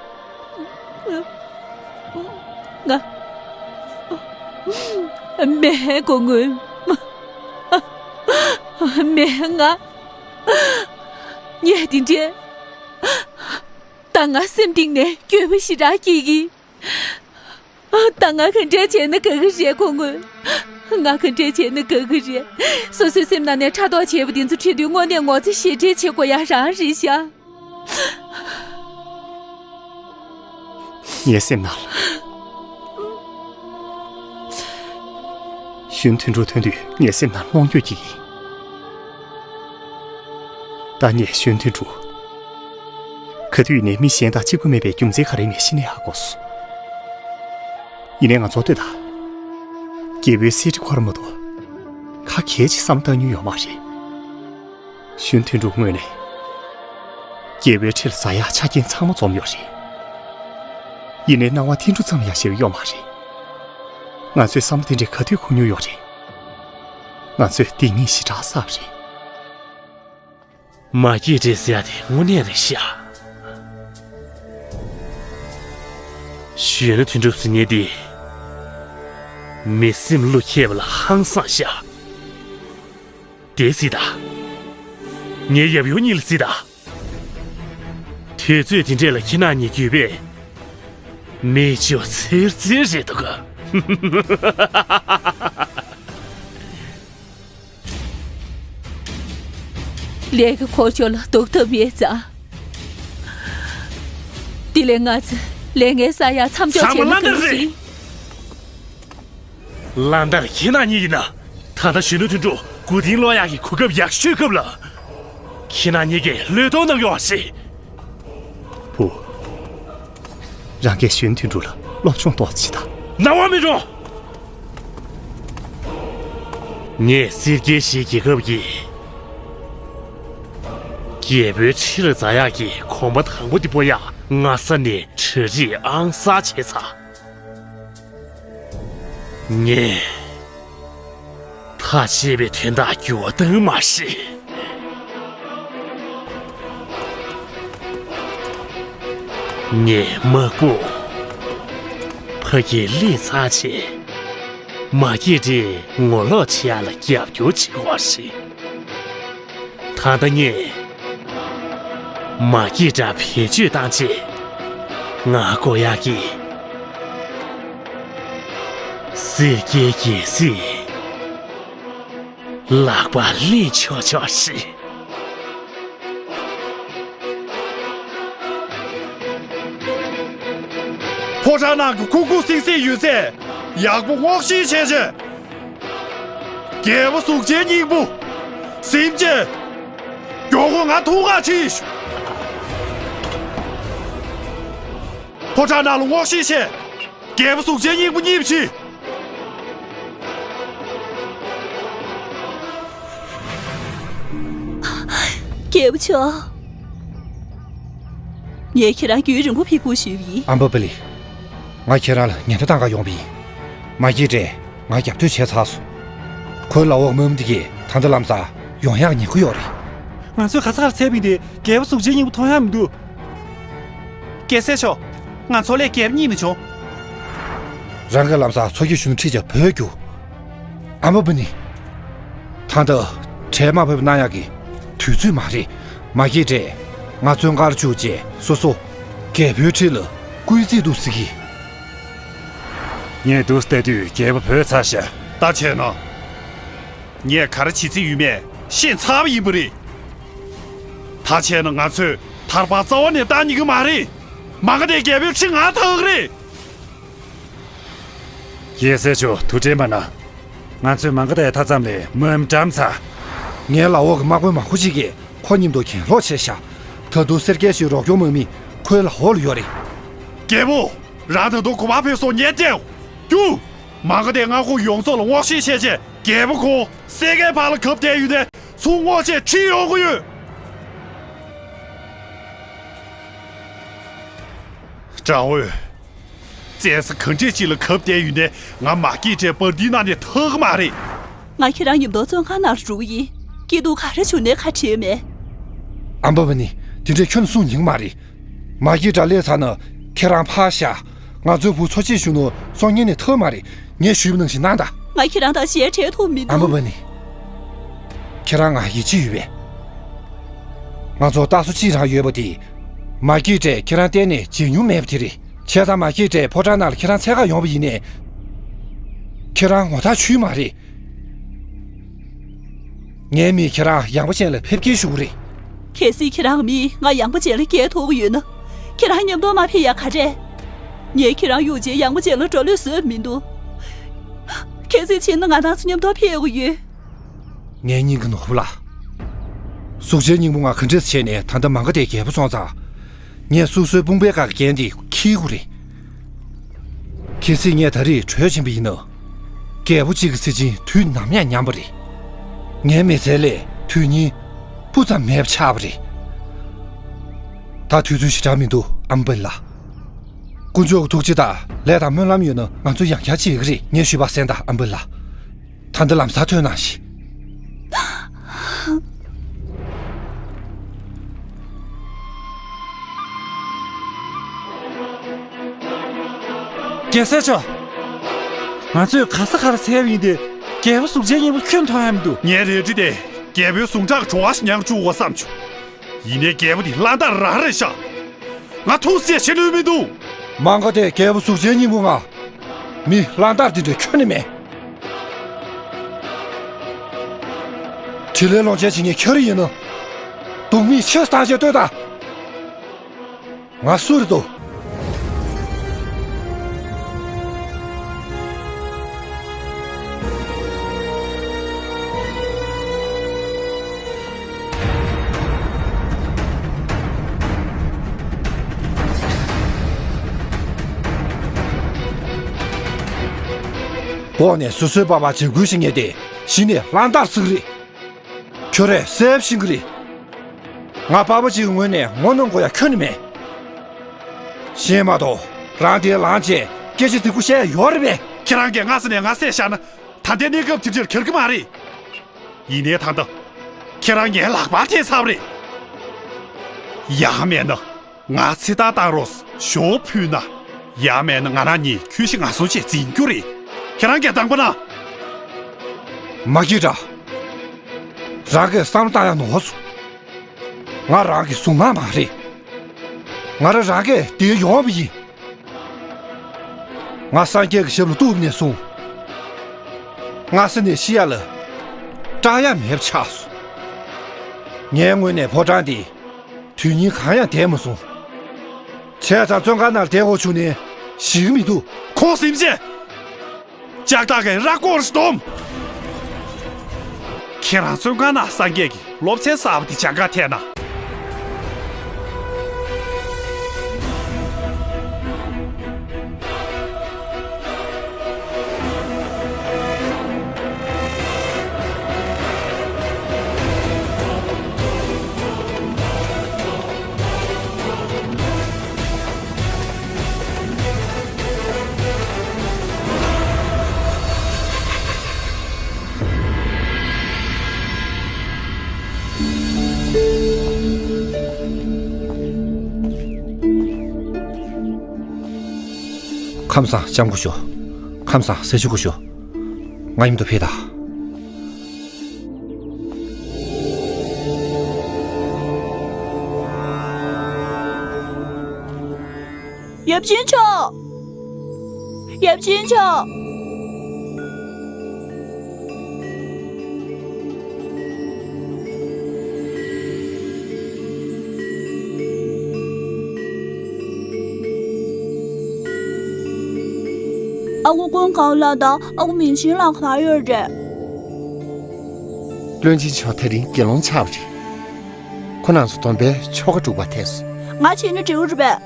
ང་། མེད། སྐུ་ངོ། མེད། ང་། ངས་དེ་འདྲའི། ད་ང་སེམས་གཏིང་ནས་འགྱོད་པ་ཞེ་དྲག་སྐྱེ་གི། ད་ང་ག་འདྲས་བྱས་ན་དགའ་གི་རེད། སྐུ་ངོ། ང་ག་འདྲས་བྱས་ན་དགའ་གི་རེད། སོ་སོའི་སེམས་ནང་ནས་ཕྲག་དོག་བྱས་པ་དེ་ཚོ་ཁྲིད་དུས་དངོས་གནས་ངོ་ཚ་ཞེ་དྲག་བྱེད་དགོས་ཡ་རང་རེད་ཤག་ངའི་སེམས་ནང་ལ། གཞོན་དོན་གྲུབ་ཐོན་དུས་ངའི་སེམས་ནང་ལོངས་སྤྱོད་ཀྱི་ཡིན། ད་ངས་གཞོན་དོན་གྲུབ། ག་དུས་ནས་མི་གཞན་དང་གཅིག་པ་མེད་པའི་རྒྱུ་མཚན་ག་རེ་མེད་ཤི་ནས་ཧ་གོ་སོང་། ཡིན་ནའི་ང་ཚོ་ལྟོས་དང་། རྒྱལ་པོའི་གསེར་ཁྲི་ཁོ་ར་མ་གཏོགས། ཁ་གས་ཅིག་བསམ་བཏང་མྱོང་ཡོད་མ་རེད། གཞོན་དོན་གྲུབ་ངོས་ནས། རྒྱལ་པོའི་ཁྲི་ལ་ཟ་ཡག་ཆ་རྐྱེན་ཚང་མ་འཛོམས་ཡོད་རེད། ཡིན་ནའི་སྣང་བ་ཐིང་གྲུ་ཙམ་ཡང་ཞེ་པོ་ཡོད་མ་རེད། ང་ཚོས་བསམ་བློ་དེ་འདྲའི་ག་དུས་འཁོར་མྱོང་ཡོད་རེད། ང་ཚོས་དེ་གཉིས་ཞེ་དྲག་བསགས་པ་རེད། མ་སྐྱེས་དགྲས་ཟེར་ཡ་དེ་དངོས་གནས་རེད་ཤག་གཞོན་ནུ་དོན་གྲུབ་ཟེར་མཁན་དེ། མི་སེམས་བློ་ཁྱད་པ་ལ་ཧང་སངས་ཤག་དེ་གཟིགས་དང་། ངའི་ཡབ་ཡུམ་གཉིས་ལ་གཟིགས་དང་། དུས་ཚོད་དེ་འདྲས་ལ་ཁྱེད་རྣམ་གཉིས་འགྱོད་པས། མིག་ཆུ་ཚིར་ཚིར་རེད་འདུག་ག་ལས་ཀྱི་འཁོར་ཕྱོགས་ལ་ལྡོག་ཐབས་མེད་ཙང་། དེ་ལས་ང་ཚོས་ལས་ངན་བསགས་ཡག་མཚམས་འཇོག་བྱས་ན་གང་ཞིག་ལན་འདེབས་རེད། ལན་འདེབས་ཁྱེད་རྣམ་གཉིས་ཡིན་ན། ད་ལྟ་གཞོན་ནུ་དོན་གྲུབ་མགོ་རྟིང་སློག་ཡག་གི་གོ་སྐབས་ཡག་ཤོས་སྐབས་ལ། ཁྱེད་རྣམ་གཉིས་ཀྱིས་བློས་གཏོང་གནང་ཡོང་བ་རེད། བུ། རང་གིས་གཞོན་དོན་གྲུབ་ལ་སློབ་སྦྱོང་ཏོག་ཙམ་བྱེད་དང་། གནང་བ་མི་འགྲོ། ངས་སེར་སྐྱའི་གཞིས་རྒྱལ་ཁབ་ཀྱི་རྒྱལ་པོའི་ཁྲི་ལ་འཛེག་ཡག་གི་གོམ་པ་དང་པོ་དེ་སྤོ་ཡག་སྔ་ས་ནས་གྲ་སྒྲིག་ཨང་གསར་བྱས་ཚར། ངས་ཐག་བཅད་པའི་དོན་དག་འགྱུར་བ་གཏོང་མ་ཤེས། ངས་དམག་དཔུང་ཕ་གིར་སླེབས་ཚར་རྗེས། མ་སྐྱེས་དགྲས་ངོ་ལོག་བྱེད་ཡག་ལ་རྒྱབ་སྐྱོར་བྱེད་དགོས་པ་རེད། ད་ལྟ་ངས་མ་སྐྱེས་དགྲ་བེད་སྤྱོད་བཏང་རྗེས། ང་དགོས་ཡག་གི་སེར་སྐྱའི་རྒྱལ་སྲིད་ལག་པར་ལེན་ཆོག་ཆོག་རེད། ཕོ་བྲང་ནང་གི་ཁུག་ཁུག་སིང་སིང་ཡོད་ཚད་ཡག་པོ་སྔོག་བཤེར་བྱས་རྗེས། རྒྱལ་པོ་གཟུགས་ཅན་སྙིང་པོ་ཟིན་རྗེས། མགྱོགས་པོ་ང་ཐུག་ག་ཁྲིད་ཤོག་ཕོ་བྲང་ནང་ལ་སྔོག་བཤེར་བྱས། རྒྱལ་པོ་གཟུགས་ཅན་སྙིང་པོ་རྙེད་པ་ཅིག་རྒྱལ་པོ་མཆོག་ངས་ཁྱེད་རང་རྒྱུན་རིང་པོ་ཕེབས་སྒུག་ཞུས་པ་ཡིན། ཨམ་བྷ་བྷ་ལི། ང་ཁྱེད་རང་ལ་ཉེན་བརྡ་བཏང་ག་ཡོང་བ་ཡིན། མ་སྐྱེས་དགྲས་ང་རྒྱབ་གཏོད་བྱས་ཚར་སོང་། ཁོའི་ལག་འོག་དམག་མི་དེ་གས་ད་ལྟ་ལམ་སང་ཡོང་ཡག་ཉེན་ཁ་ཡོད་རེད། ང་ཚོས་ག་ས་གར་འཚོལ་བ་ཡིན་ཏེ་རྒྱལ་པོ་གཟུགས་ཅན་སྙིང་པོ་མཐོང་ཡག་མི་འདུག་རྒྱལ་སྲས་མཆོག་ང་ཚོ་ལས་རྒྱལ་པོ་རྙེད་མི་བྱུང་། རང་གིས་ལམ་སང་མཚོ་སྐྱེས་གཞོན་ནུ་ཁྲིད་བྱས་བོད་རྒྱུགས། ཨམ་བྷ་བྷ་ནི། ད་ལྟ་བྲེལ་མ་བབས་གནང་ཡག་གི་དུས་ཚོད་མ་རེད། མ་སྐྱེས་དགྲས་ང་བཙོན་ཁང་བཅུག་རྗེས་སོ་སོ་རྒྱལ་པོའི་ཁྲི་ལ་སྐུལ་རྩིས་འདུག་ཟེར་གི། ངས་འདུག་སེ་ལྟ་དུས་རྒྱལ་པོ་བོས་ཚར་ཤག་ད་བྱས་ན། ངས་ག་རེ་བྱེད་རྩིས་ཡོད་མེད་ཤེས་ཚར་བ་ཡིན་པ་རེད། ད་བྱས་ན་ང་ཚོས་ཐར་པ་རྩ་བ་ནས་བཏང་ཉན་གི་མ་རེད། མ་ག་དྷའི་རྒྱལ་པོའི་ཁྲི་ང་ཐག་གི་རེད། རྒྱལ་སྲས་མཆོག་ཐུགས་དྲན་པ་གནང་། ང་ཚོས་མ་ག་དྷའི་མཐའ་མཚམས་ལས་དམག་མི་བཀྲམ་ཚར། ངའི་ལག་འོག་གི་དམག་དཔོན་མང་པོ་ཞིག་གིས་ཁོ་མཉམ་དུ་གྱེན་ལོག་བྱས་ཤག་ད་དུང་སེར་སྐྱའི་གཞིས་རོགས་སྐྱོར་དམག་མི་ཁོའི་ལག་འོག་ལ་ཡོད་རེད། རྒྱལ་པོ། རང་ད་དུང་གོ་བ་ཕེབས་སོང་ཉན་ཏེ། རྒྱུགས། མ་ག་དྷའི་མངའ་ཁོངས་ཡོངས་རྫོགས་ལ་སྔོག་བཤེར་བྱས་རྗེས་རྒྱལ་པོ་ཁོང་སེར་སྐྱའི་བར་ལ་གབ་བསྡད་ཡོད་དེ་ཚུར་སྔོག་རྗེས་ཁྲིད་ཡོང་གི་ཡོད། ཀྲང་ཝུའེ། བཙན་ས་གང་འདྲས་ཅིག་ལ་གབ་བསྡད་ཡོད་ནའི་ང་མ་སྐྱེས་དགྲའི་འབར་མདེལ་ནང་ནས་ཐར་གི་མ་རེད། ང་ཁྱེད་རང་མཉམ་དུ་བཙོན་ཁང་ནང་ལ་འགྲོ་གི་ཡིན། སྐྱིད་སྡུག་ག་རེ་བྱུང་ནའི་ཁ་བྲལ་མེད། ཨམ་བྷ་བྷ་ནི། དེ་འདྲས་ཁྱོན་ནས་གསུང་ཉན་གི་མ་རེད། མ་སྐྱེས་དགྲ་སླེབས་ཚར་ན་ཁྱེད་རང་ཕར་བཞག་ང་ཚོའི་བུ་མཚོ་སྐྱེས་གཞོན་ནུ་སྲོག་ཉེན་ནས་ཐར་མ་རེད། ངས་ཞུས་པ་ནང་བཞིན་གནང་དང་། ང་ཁྱེད་རང་དང་ཞལ་བྲལ་ཐུབ་མི་འདུག་ཨ་མ་བྷ་ནི། ཁྱེད་རང་ང་ཡིད་ཆེས་ཡོད་པས། ང་ཚོ་རྟ་ཟོ་གཅིག་རང་ཡོད་པ་དེ། མ་སྐྱེས་དགྲས་ཁྱེད་རང་གཏན་ནས་བརྗེད་མྱོང་མེད་པ་དེ་རེད། བྱས་ཙང་མ་སྐྱེས་དགྲས་ཕོ་བྲང་ནང་ལ་ཁྱེད་རང་འཚོལ་ག་ཡོང་བ་ཡིན་ནའི། ཁྱེད་རང་ངོ་ཐག་ཆོད་མ་རེད། ངའི་མིས་ཁྱེད་རང་ཡངས་པ་ཅན་ལ་ཕེབས་སྐྱེལ་ཞུ་གི་རེད། གལ་སྲིད་ཁྱེད་རང་མིས་ང་ཡངས་པ་ཅན་ལ་སྐྱེལ་ཐུབ་ཀྱི་ཡོད་ན། ཁྱེད་རང་མཉམ་དུ་མ་ཕེབས་ཡ་ག་རེད། ངས་ཁྱེད་རང་གཡུག་རྗེས་ཡངས་པ་ཅན་ལ་འགྲོ་ལུགས་བཟོས་མི་འདུག་གལ་སྲིད་ཕྱིན་ན་ང་རང་ཚོ་མཉམ་དུ་ཕེབས་དགོས་ཡོད། ངའི་སྙིང་གི་ནོར་བུ་ལགས། གཟུགས་ཅན་སྙིང་པོ་ང་ག་འདྲས་བྱས་ནས་ད་ལྟ་མ་ག་དྷའི་རྒྱལ་པོ་སོང་ཙང་། ངས་སོ་སོའི་དཔུང་པའི་སྒང་གི་རྒྱན་དེ་འཁྱེར་དགོས་རེད། གལ་སྲིད་ངས་ད་རེས་བྲོས་ཕྱིན་པ་ཡིན་ན། རྒྱལ་པོ་གཅིག་གི་ཚེ་ཕྱིན་དུས་ནམ་ཡང་ཉམས་པ་རེད། ངའི་མི་ཚེ་ལས་དུས་ཡུན་སྤུ་ཙམ་མེད་པ་ཆགས་པ་རེད། ད་དུས་ཚོད་ཞེ་དྲག་མི་འདུག་ཨམ་བྷ་ལ། དཀོན་མཆོག་གི་ཐུགས་རྗེ་དང་ལས་དང་སྨོན་ལམ་ཡོད་ན་ང་ཚོ་ཡང་བསྐྱར་གཅིག་ཡོད་ཀྱི་རེད། ངས་ཞུས་པ་གསན་དང་ཨམ་བྷ་ལ། ད་འདི་ལམ་སང་ཐོན་གནང་ཞིག་རྒྱལ་སྲས་མཆོག་ང་ཚོས་ག་ས་ག་རུ་འཚོལ་བ་ཡིན་ཏེ། རྒྱལ་པོ་གཟུགས་ཅན་སྙིང་པོ་ཁྱོན་མཐོང་ཡ་མི་འདུག་ངའི་རལ་གྲི་དེ་རྒྱལ་པོའི་ཟུངས་ཁྲག་བྲོ་བ་ཞིག་མྱང་བཅུག་དགོས་བསམ་བྱུང་། ཡིན་ནའི་རྒྱལ་པོ་དེ་ལྷ་འདར་རང་རེད་ཤག་ང་ཐུགས་སྲས་བྱེད་ནུས་མི་འདུག་མ་ག་དྷའི་རྒྱལ་པོ་གཟུགས་ཅན་སྙིང་པོ་ང་། མི་གླང་དར་དེ་འདྲ་ཁྱོན་ནས་མེད། འཕྲིན་ལས་སློང་བྱས་བྱེད་མཁན་ཁྱོད་རང་ཡིན་ནོ། སྡུག་མིག་ཕྱེ་བཏང་བྱས་ལྟོས་དང་། ང་སུ་རེད་དོ། འོག་ནས་སོ་སོའི་པ་ཕ་འཇབ་རྒོལ་བྱེད་མཁན་དེ་གཞི་ནས་གླང་དར་ཟེར་གི་རེད། ཁྱོད་རས་གསལ་པོ་ཤེས་ཀྱི་རེད། ང་པ་ཕ་གཅིག་གི་ངོས་ནས་ངོ་གནོང་དགོས་ཡ་ཁྱོན་ནས་མེད། ཤེས་མ་གཏོགས་རང་དེ་ལངས་བྱས་སྐད་ཆ་དེ་གུ་བཤད་ཡ་ཡོད་རེད་པས། ཁྱེད་རང་གིས་སྔ་ས་ནས་ང་བསད་བཞག་ན་ད་ལྟའི་གནས་སྐབས་དེ་འདྲར་འགྱུར་གི་མ་རེད། ཡིན་ནའི་ད་ལྟ་ཁྱེད་རང་ངའི་ལག་པར་ཐེབས་ཚར་བ་རེད། ཡང་མེད་ན་ང་ཚེ་ཐར་བཏང་རོགས་ཞུ་བ་ཕུལ་ན། ཡང་མེད་ན་ང་རང་གཉིས་ཁྱོད་ཤི་ང་གསོན་བྱས་འཛིན་རྒྱུ་རེད། ཁྱེད་རང་གིས་དང་པོ་ན། མ་སྐྱིད་དྲ། རང་གིས་བསམ་བློ་བཏང་ཡ་ནོར་སོང་། ང་རང་གི་གཟུངས་མ་མ་རེད། ང་རང་རང་གིས་དེ་ཡོང་བ་ཡིན། ང་སངས་རྒྱས་ཀྱི་ཞབས་ལ་གཏུགས་ནས་བཟུང་། སྔ་ས་ནས་ཤི་ཡ་ལ་སྐྲག་ཡ་མེད་པ་ཆགས་སོང་། ངའི་ངོས་ནས་ཕོ་བྲང་འདི་དུས་ཡུན་གང་ཡང་བསྡད་མ་སོང་། བྱས་ཙང་བཙོན་ཁང་ནང་བསྡད་དགོས་བྱུང་ནས་ཞིག་མི་འདུག་ཁོང་སེམས་ཅན། ལྕགས་ཐག་གིས་ར་སྐོར་སྡོམ། ཁྱེད་རང་བཙོན་ཁང་ནང་སངས་རྒྱས་ཀྱི་སློབ་ཚན་གསར་པ་དེ་སྦྱང་ག་ཐད་ན། ཁམས་བཟང་། ལྕམ་སྐུ་ཞབས། ཁམས་བཟང་། ཟས་བཅུད་སྐུ་ཞབས། ང་མཉམ་དུ་ཕེབས་དང་། ཡབ་ཆེན་མཆོག་ཡབ་ཆེན་མཆོག་ཨ་ཁུ་ཀུན་དགའ་ལགས་དང་ཨ་ཁུ་མིང་ཆེན་ལགས་ག་པར་ཡོད་རེད། བློན་ཆེན་མཆོག་དེ་རིང་དགེ་སློང་ཆགས་པ་རེད། ཁོ་རྣམ་ཚོ་སྡོམ་པའི་ཆོ་ག་སྒྲུབ་པར་ཐད་སོང་། ང་བྱས་ན་འགྲིག་གི་རེད་པས།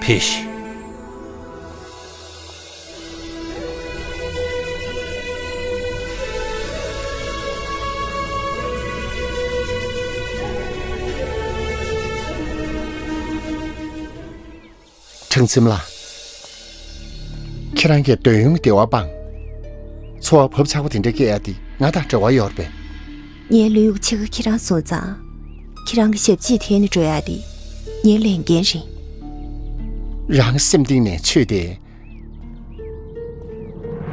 ཕེབས་ཤིག་ཁྲང་ཚིམ་ལགས། ཁྱེད་རང་གིས་འདོད་ཡོན་གྱི་བདེ་བ་སྤངས། འཚོ་བ་བབ་ཆགས་པོ་དེ་འདྲ་སྐྱེལ་ཡ་དེ་ང་དང་འབྲེལ་བ་ཡོད་རེད་པས། ངའི་ལུས་ཡུག་ཕྱེད་ཀ་ཁྱེད་རང་བཟུང་ཙང་། ཁྱེད་རང་གི་ཞབས་ཕྱི་འཐེན་ནས་འགྲོ་ཡ་དེ་ངའི་ལས་འགན་རེད། རང་སེམས་གཏིང་ནས་ཆོས་དེ།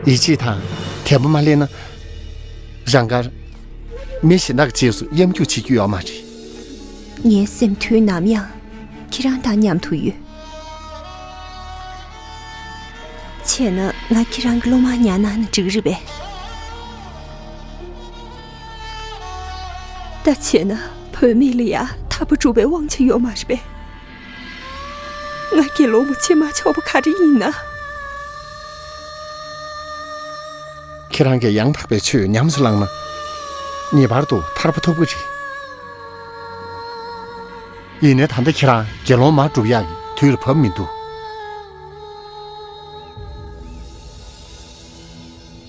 ཡིད་ཆེས་དང་དད་པ་མ་སླེབས་ན། རང་དགར་མི་གཞན་དག་གི་རྗེས་སུ་གཡམ་རྒྱུག་བྱེད་རྒྱུ་ཡོད་མ་རེད། ངའི་སེམས་དུས་ནམ་ཡང་ཁྱེད་རང་དང་མཉམ་དུ་ཡོད། བྱས་ན་ང་ཁྱེད་རང་གི་སློབ་མ་ཉར་གནང་ན་འགྲིག་རེད་པས། ད་བྱས་ན་བུད་མེད་ལ་ཡ་ཐར་པ་སྒྲུབ་པའི་དབང་ཆ་ཡོད་མ་རེད་པས། ང་དགེ་སློང་མ་བྱེད་མ་ཆོག་པ་ག་རེ་ཡིན་ན། ཁྱེད་རང་གིས་ཡང་དག་པའི་ཆོས་ཉམས་སུ་བླངས་ན། ངེས་པར་དུ་ཐར་པ་ཐོབ་ཀྱི་རེད། ཡིན་ནའི་ད་ལྟ་ཁྱེད་རང་དགེ་སློང་མ་སྒྲུབ་ཡག་གི་དུས་ལ་བབ་མི་འདུག་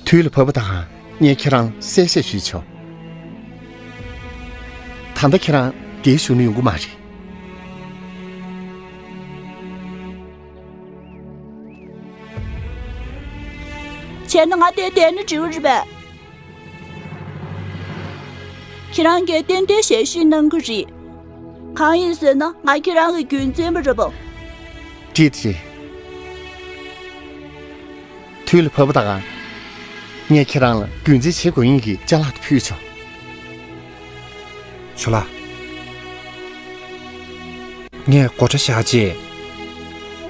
དུས་ལ་བབ་པ་དང་ངས་ཁྱེད་རང་གསལ་བཤད་ཞུས་ཆོག་ད་ལྟ་ཁྱེད་རང་འདིར་བཞུགས་ན་ཡོང་གི་མ་རེད། བྱས་ན་ང་དེར་བསྡད་ན་འགྲིག་གི་རེད་པས། ཁྱེད་རང་གིས་ཏན་ཏན་ཞལ་བཞེས་གནང་གི་རེད། གང་ཡིན་ཟེར་ན་ང་ཁྱེད་རང་གི་རྒྱུན་འཛིན་པ་རེད་པ། འགྲིག་རེད། དུས་ལ་བབ་པ་དང་། ངས་ཁྱེད་རང་ལ་རྒྱུན་འཛིན་བྱེད་དགོས་ཡིན་གྱི་ཅ་ལག་དེ་ཕུལ་ཆོག་ཇོ་ལགས། ངས་སྒོ་ཁྲ་བཞག་རྗེས།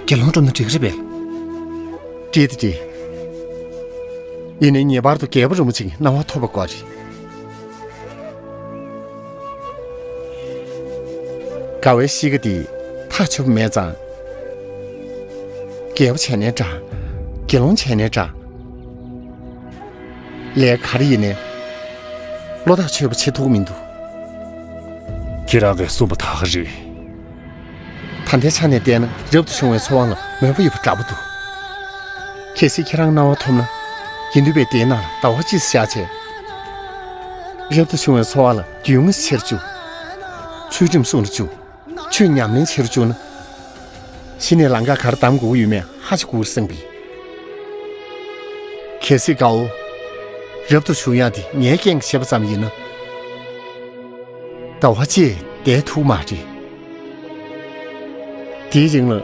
དགེ་སློང་སྒྲུབ་ན་འགྲིག་གི་རེད་པས། འགྲིག་དེ་འགྲིག། ཡིན་ནའི་ངེས་པར་དུ་རྒྱལ་པོ་རིན་པོ་ཆེའི་གནང་བ་ཐོབ་པ་དགོས་རེད། དགའ་བའི་གཤིས་ཀ་འདི་ཐག་ཆོད་པ་མེད་ཙང་། རྒྱལ་པོ་བྱས་ནའི་འདྲ། དགེ་སློང་བྱས་ནའི་འདྲ། ལས་ག་རེ་ཡིན་ནའི་བློ་ཐག་ཆོད་པ་བྱེད་ཐུབ་ཀྱི་མི་འདུག། ཁྱེད་རང་གིས་གསུངས་པ་ད་ག་རེད། ད་ལྟའི་ཆ་ནས་བལྟས་ན་རབ་ཏུ་བྱུང་བའི་འཚོ་བ་ལ་མོས་པ་ཡོད་པ་འདྲ་པོ་འདུག། གལ་སྲིད་ཁྱེད་རང་གནང་བ་ཐོབ་ན། དགེ་འདུན་པའི་སྡེའི་ནང་ལ་ཟླ་བ་གཅིག་བཞག་བྱས། རབ་ཏུ་བྱུང་བའི་འཚོ་བ་ལ་རྒྱུས་མངའ་ཆེ་རུ་བཅུག། ཚུལ་ཁྲིམས་སྲུང་རུ་བཅུག། ཆོས་ཉམས་ལེན་བྱེད་རུ་བཅུག་ན། གཞི་ནས་ལམ་ཁ་ག་རེ་གདམ་དགོས་ཀྱི་ཡོད་མེད་ཧ་ཅང་གོ་གི་རེད་བསམ་གི། གལ་སྲིད་དགའ་བོ་རབ་ཏུ་བྱུང་ཡག་དེ་ངའི་རྐྱེན་གྱིས་བྱས་པ་ཙམ་ཡིན་ན། ཟླ་བ་གཅིག་བསྡད་ཐུབ་མ་རེད། དེའི་རིང་ལ་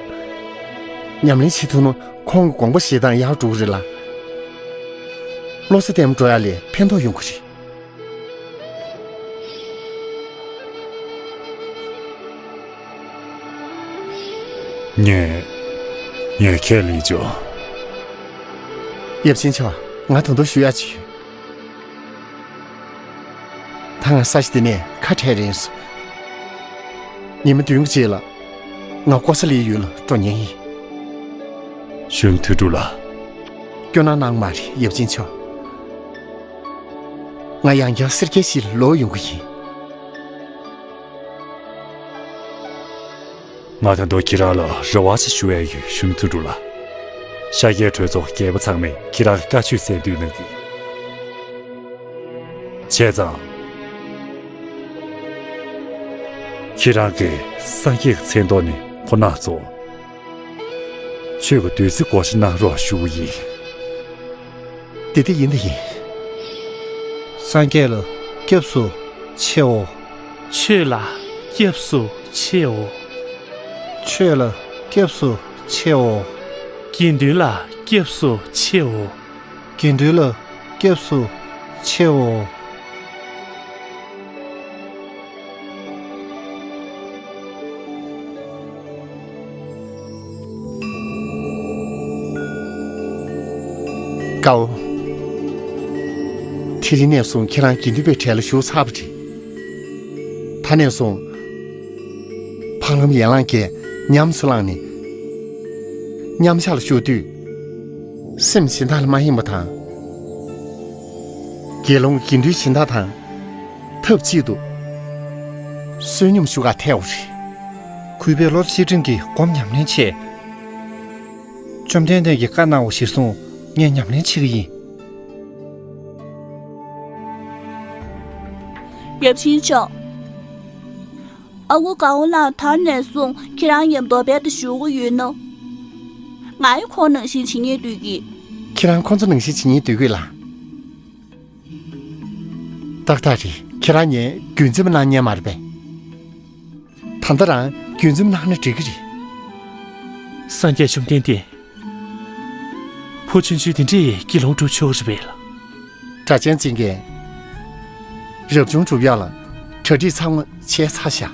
ཉམས་ལེན་བྱེད་ཐུབ་ན་ཁོང་གི་དགོངས་པ་བཞེས་སྟངས་ཡག་འགྲོ་གི་རེད་ལ། བློ་རྩེ་བརྟན་པོ་འགྲོ་ཡག་ལ་ཕན་ཐོགས་ཡོང་གི་རེད། ངས། ངས་ཁས་ལེན་བྱུང་། ཡབ་ཆེན་མཆོག། ང་ད་དུང་ཞུ་ཡག་ཅིག་ཡོད། ད་ང་ས་གཞི་འདི་ནས་ཁ་བྲལ་རན་སོང་། ཉི་མ་བདུན་གྱི་རྗེས་ལ་ང་ཀོ་ས་ལིའི་ཡུལ་ལ་འགྲོ་མཁན་ཡིན། གཞོན་ནུ་ཐོས་གྲུབ་ལགས། སྐྱོ་སྣང་གནང་མ་རེད་ཡབ་ཆེན་མཆོག། ང་ཡང་བསྐྱར་སེར་སྐྱའི་གཞིས་ལ་ལོག་ཡོང་གི་ཡིན། ང་ད་དུང་ཁྱེད་རང་ལ་རེ་བ་ཞིག་ཞུ་ཡས་ཡོད། གཞོན་ནུ་ཐོས་གྲུབ་ལགས། ཤཱཀྱའི་གྲོས་ཚོགས་རྒྱལ་པོ་ཚང་མས་ཁྱེད་རང་གི་བཀའ་ཆོས་གསན་འདོད་གནང་གི། བྱས་ཙང་། ཁྱེད་རང་གིས་སངས་རྒྱས་ཀྱི་མཚན་ཐོག་ནས་ཁོ་ན་ཚོ། ཆོས་ཀྱི་བདུད་རྩི་བགོ་བཤའ་གནང་རོགས་ཞུ་གི་ཡིན། དེ་དེ་ཡིན་དེ་ཡིན། སངས་རྒྱས་ལ་སྐྱབས་སུ་མཆིའོ། ཆོས་ལ་སྐྱབས་སུ་མཆིའོ། ཆོས་ལ་སྐྱབས་སུ་མཆིའོ། དགེ་འདུན་ལ་སྐྱབས་སུ་མཆིའོ། དགེ་འདུན་ལ་སྐྱབས་སུ་མཆིའོ། དགའ་བོ། དེ་རིང་ནས་བཟུང་ཁྱེད་རང་དགེ་འདུན་པའི་གྲལ་ལ་ཞུགས་ཚར་བ་རེད། ད་ནས་བཟུང་། འཕགས་ལམ་ཡན་ལག་བརྒྱད་ཉམས་སུ་བླངས་ནས། མཉམ་བཞག་ལ་བཞུགས་དུས། སེམས་གཞན་དག་ལ་མ་ཡེངས་པ་དང་། དགེ་སློང་དགེ་འདུན་གཞན་དག་དང་། ཐབས་གཅིག་ཏུ་བསོད་སྙོམས་ཞུ་གར་ཐལ་བ་རེད། གུས་པས་བློ་གཅིག་སྒྲིམ་གྱིས་སྒོམ་ཉམས་ལེན་བྱས། བཅོམ་ལྡན་འདས་ཀྱིས་བཀའ་གནང་བ་གཞིར་བཟུང་ངས་ཉམས་ལེན་བྱེད་ཀྱི་ཡིན། ཡབ་ཆེན་མཆོག། ཨ་ཁུ་དགའ་བོ་ལགས་ད་ནས་བཟུང་ཁྱེད་རང་མཉམ་དུ་རྦད་དེ་བཞུགས་ཀྱི་ཡོད་ན། ང་ཡང་ཁོང་ནང་བཞིན་བྱེད་སྙིང་འདོད་ཀྱི། ཁྱེད་རང་ཁོང་ཚོ་ནང་བཞིན་བྱེད་སྙིང་འདོད་ཀྱི་ལགས། ཏག་ཏག་རེད། ཁྱེད་རང་ངའི་རྒྱུན་འཛིན་པ་གནང་མཁན་མ་རེད་པས། ད་ལྟ་རང་རྒྱུན་འཛིན་པ་གནང་ན་འགྲིག་གི་རེད། སངས་རྒྱས་བཅོམ་ལྡན་འདས། ཕོ་ཆུང་ཆུང་དེ་འདྲས་དགེ་སློང་སྒྲུབ་ཆོག་གི་རེད་པས་ལགས། སྒྲ་གཅན་འཛིན་མཁན། རབ་བྱུང་སྒྲུབ་ཡག་ལ་གྲ་སྒྲིག་ཚང་མ་བྱས་ཚར་བཞག།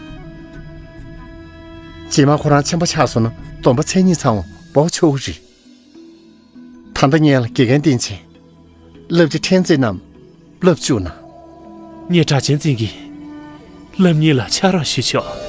རྗེས་མ་ཁོ་རང་ཆེན་པོ་ཆགས་སོང་ན་སྡོམ་པ་མཚན་ཉིད་ཚང་མ་འབོག་ཆོག་གི་རེད། ད་ལྟ་ངས་ལ་དགེ་རྒན་བསྟེན་བྱས། བསླབ་བྱ་ཕྲན་ཚེགས་རྣམས་བསླབ་བཅུག་གནང་། ངས་སྒྲ་གཅན་འཛིན་གྱི་བསླབ་གཉེར་ལ་ཕྱག་རོགས་ཞུས་ཆོག།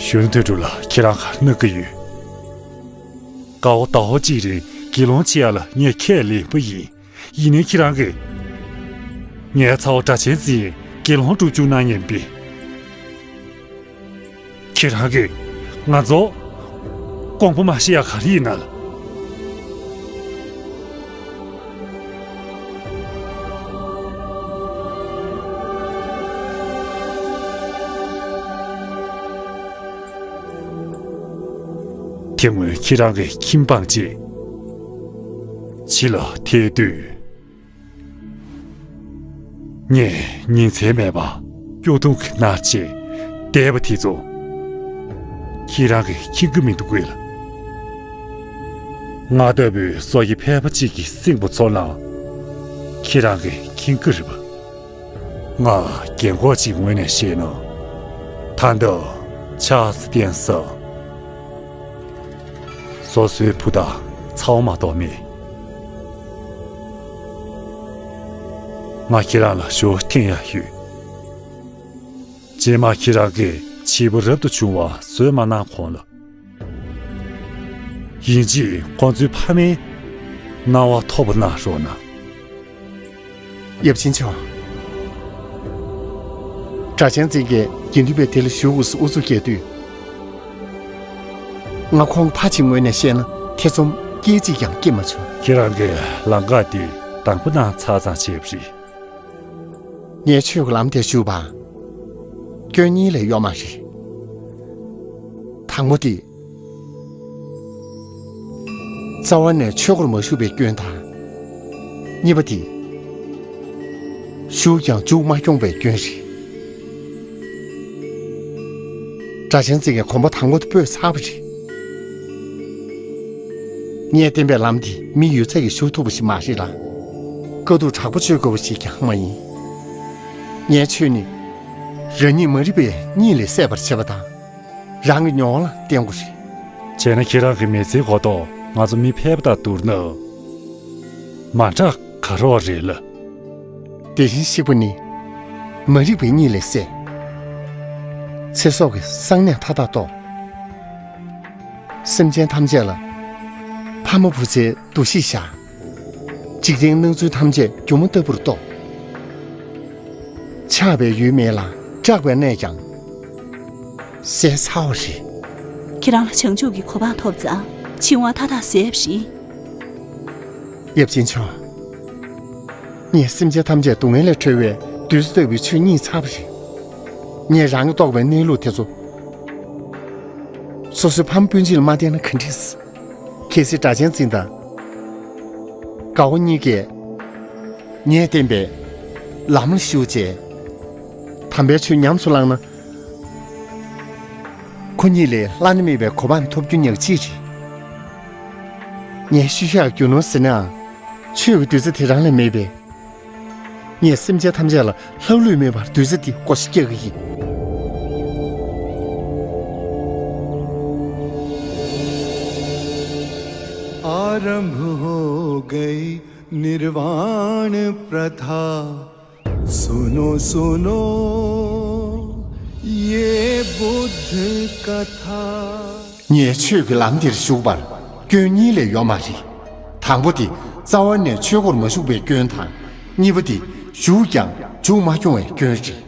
གཞོན་ནུ་དོན་གྲུབ་ལགས། ཁྱེད་རང་ག་རེ་གནང་གི་ཡོད། དགའ་བོ་ཟླ་བ་གཅིག་རིང་དགེ་སློང་བྱེད་ཡ་ལ་ངས་ཁས་ལེན་པ་ཡིན། ཡིན་ནའི་ཁྱེད་རང་གིས་ངའི་ཚ་བོ་སྒྲ་གཅན་འཛིན་དགེ་སློང་སྒྲུབ་བཅུག་གནང་མཁན་པས། ཁྱེད་རང་གིས་ང་ཚོ་དགོངས་པ་མ་བཞེས་ཡ་ག་རེ་ཡིན་ན་ལགས། དེ་སྔོན་ཁྱེད་རང་གི་ཁྱིམ་སྤངས་རྗེས་ཕྱི་ལ་ཐལ་དུས། ངས་ཉིན་མཚན་མེད་པར་སྐྱོ་གདུང་གིས་མནར་བྱས་བསྡད་པ་དེ་ཚོ་ཁྱེད་རང་གིས་མཁྱེན་གྱི་མི་འདུག་གས་ལ། ང་ལྟ་བུའི་སྲོག་གི་ཕལ་པ་གཅིག་གི་སེམས་པ་ཚོར་ན་ཁྱེད་རང་གིས་མཁྱེན་གྱི་རེད་པ། ང་རྒན་གོག་ཅིག་ངོས་ནས་བཤད་ན། ད་ལྟ་ཆགས་སུ་བསྟན་ས། སོ་སོའི་བུ་དང་ཚ་བོ་མ་གཏོགས་མེད། ང་ཁྱེད་རང་ལ་ཞུ་བ་འཐེན་ཡག་ཡོད། རྗེས་མ་ཁྱེད་རང་གིས་བྱིས་པ་རབ་ཏུ་བྱུང་བ་བཟོས་མ་གནང་གོང་ལ། ཡིན་གཅིག་ཁོང་ཚོའི་ཕ་མའི་སྣང་བ་ཐོབ་པ་གནང་རོགས་གནང་། ཡབ་ཆེན་མཆོག། སྒྲ་གཅན་འཛིན་གྱིས་དགེ་འདུན་པའི་སྡེ་ལ་ཞུགས་དགོས་སུ་ཨུ་ཚུགས་བསྐྱེད་དུས། ང་ཁོང་ཕ་ཅིག་ངོས་ནས་བཤད་ན་ཐེ་ཚོམ་སྐད་ཅིག་ཀྱང་སྐྱེས་མ་བྱུང་། ཁྱེད་རང་གིས་ལམ་ཁ་འདི་དང་པོ་གནང་ཚར་ཙམ་བྱས་པ་རེད། ངས་ཆོས་ཀྱི་ལམ་དེར་ཞུགས་པར་སྐྱོན་གཉིས་ལས་ཡོད་མ་རེད། དང་པོ་དེ། རྩ་བ་ནས་ཆོས་སྒོར་མ་ཞུགས་པའི་སྐྱོན་དང་། གཉིས་པ་དེ། ཞུགས་ཀྱང་མཇུག་མ་འཁྱོངས་པའི་སྐྱོན་རེད། སྒྲ་གཅན་འཛིན་གྱིས་གོམ་པ་དང་པོ་དེ་སྤོས་ཚར་བ་རེད། ངས་བསྟན་པའི་ལམ་འདི་མི་ཡོད་ཚད་ཀྱིས་ཞུགས་ཐུབ་པ་ཞིག་མ་རེད་ལ། དཀའ་སྡུག་དྲག་པོ་སྤྱོད་དགོས་པ་ཞིག་ཀྱང་མ་ཡིན། ངའི་ཆོས་ནི། རང་ཉིད་མ་རིག་པའི་གཉིད་ལས་སད་པར་བྱེད་པ་དང་། རང་གི་མྱོང་བ་ལ་བརྟེན་དགོས་རེད། བྱས་ན་ཁྱེད་རང་གི་མི་ཚེའི་གོ་རྟོགས་ང་ཚོ་མི་ཕལ་པ་དང་བསྡུར་ན། མ་འདྲ་ག་རེ་རེད་ལ། དེ་བཞིན་གཤེགས་པ་ནི། མ་རིག་པའི་གཉིད་ལས་སད། ཚེ་སྲོག་གི་གསང་གནས་མཐའ་དག་རྟོགས། སེམས་ཅན་ཐམས་ཅད་ལ། ཕ་མ་བུ་ཚའི་འདུ་ཤེས་བཞག། འཇིག་རྟེན་སྣང་ཚུལ་ཐམས་ཅད་སྒྱུ་མ་ལྟ་བུར་རྟོགས། ཆགས་པའི་ཡུལ་མེད་ལ་སྐྲག་པའི་གནས་ཀྱང་ཟད་ཚར་བ་རེད། ཁྱེད་རང་ལ་བྱང་ཆུབ་ཀྱི་གོ་འཕང་ཐོབ་ཙང་འཆིང་བ་མཐའ་དག་ཟད་པ་རེད། ཡབ་ཆེན་མཆོག། ངས་སེམས་ཅན་ཐམས་ཅད་སྡུག་བསྔལ་ལས་གྲོལ་བའི་བདུད་རྩི་ལྟ་བུའི་ཆོས་རྙེད་ཚར་བ་རེད། ངས་རང་གི་རྟོགས་པའི་གནས་ལུགས་དེ་ཚོ། སོ་སོའི་ཕ་མ་སྤུན་མཆེད་ལ་མ་བསྟན་ན་ག་འགྲིག། གལ་སྲིད་སྒྲ་གཅན་འཛིན་དང་། དགའ་བོ་གཉིས་ཀས། ངས་བསྟན་པའི་ལམ་ལ་ཞུགས་རྗེས། དམ་པའི་ཆོས་ཉམས་སུ་བླངས་ན། ཁོ་གཉིས་ལས་བླ་ན་མེད་པའི་གོ་འཕང་ཐོབ་རྒྱུ་ཉག་གཅིག་རེད། ངས་ཤུལ་བཞག་རྒྱུ་ནོར་ཟེར་ནའང་། ཆོས་ཀྱི་བདུད་རྩི་དེ་རང་ལས་མེད་པས། ངས་སེམས་ཅན་ཐམས་ཅད་ལ་ལྷག་ལུས་མེད་པར་བདུད་རྩི་འདི་བགོ་བཤའ་རྒྱག་གི་ཡིན། आरंभ हो गई निर्वाण प्रथा। सुनो सुनो ये बुद्ध कथा। ངས་ཆོས་ཀྱི་ལམ་འདིར་ཞུགས་པར་སྐྱོན་གཉིས་ལས་ཡོད་མ་རེད། དང་པོ་དེ་རྩ་བ་ནས་ཆོས་སྒོར་མ་ཞུགས་པའི་སྐྱོན་དང་། གཉིས་པ་དེ་ཞུགས་ཀྱང་མཇུག་མ་འཁྱོངས་པའི་སྐྱོན་རེད།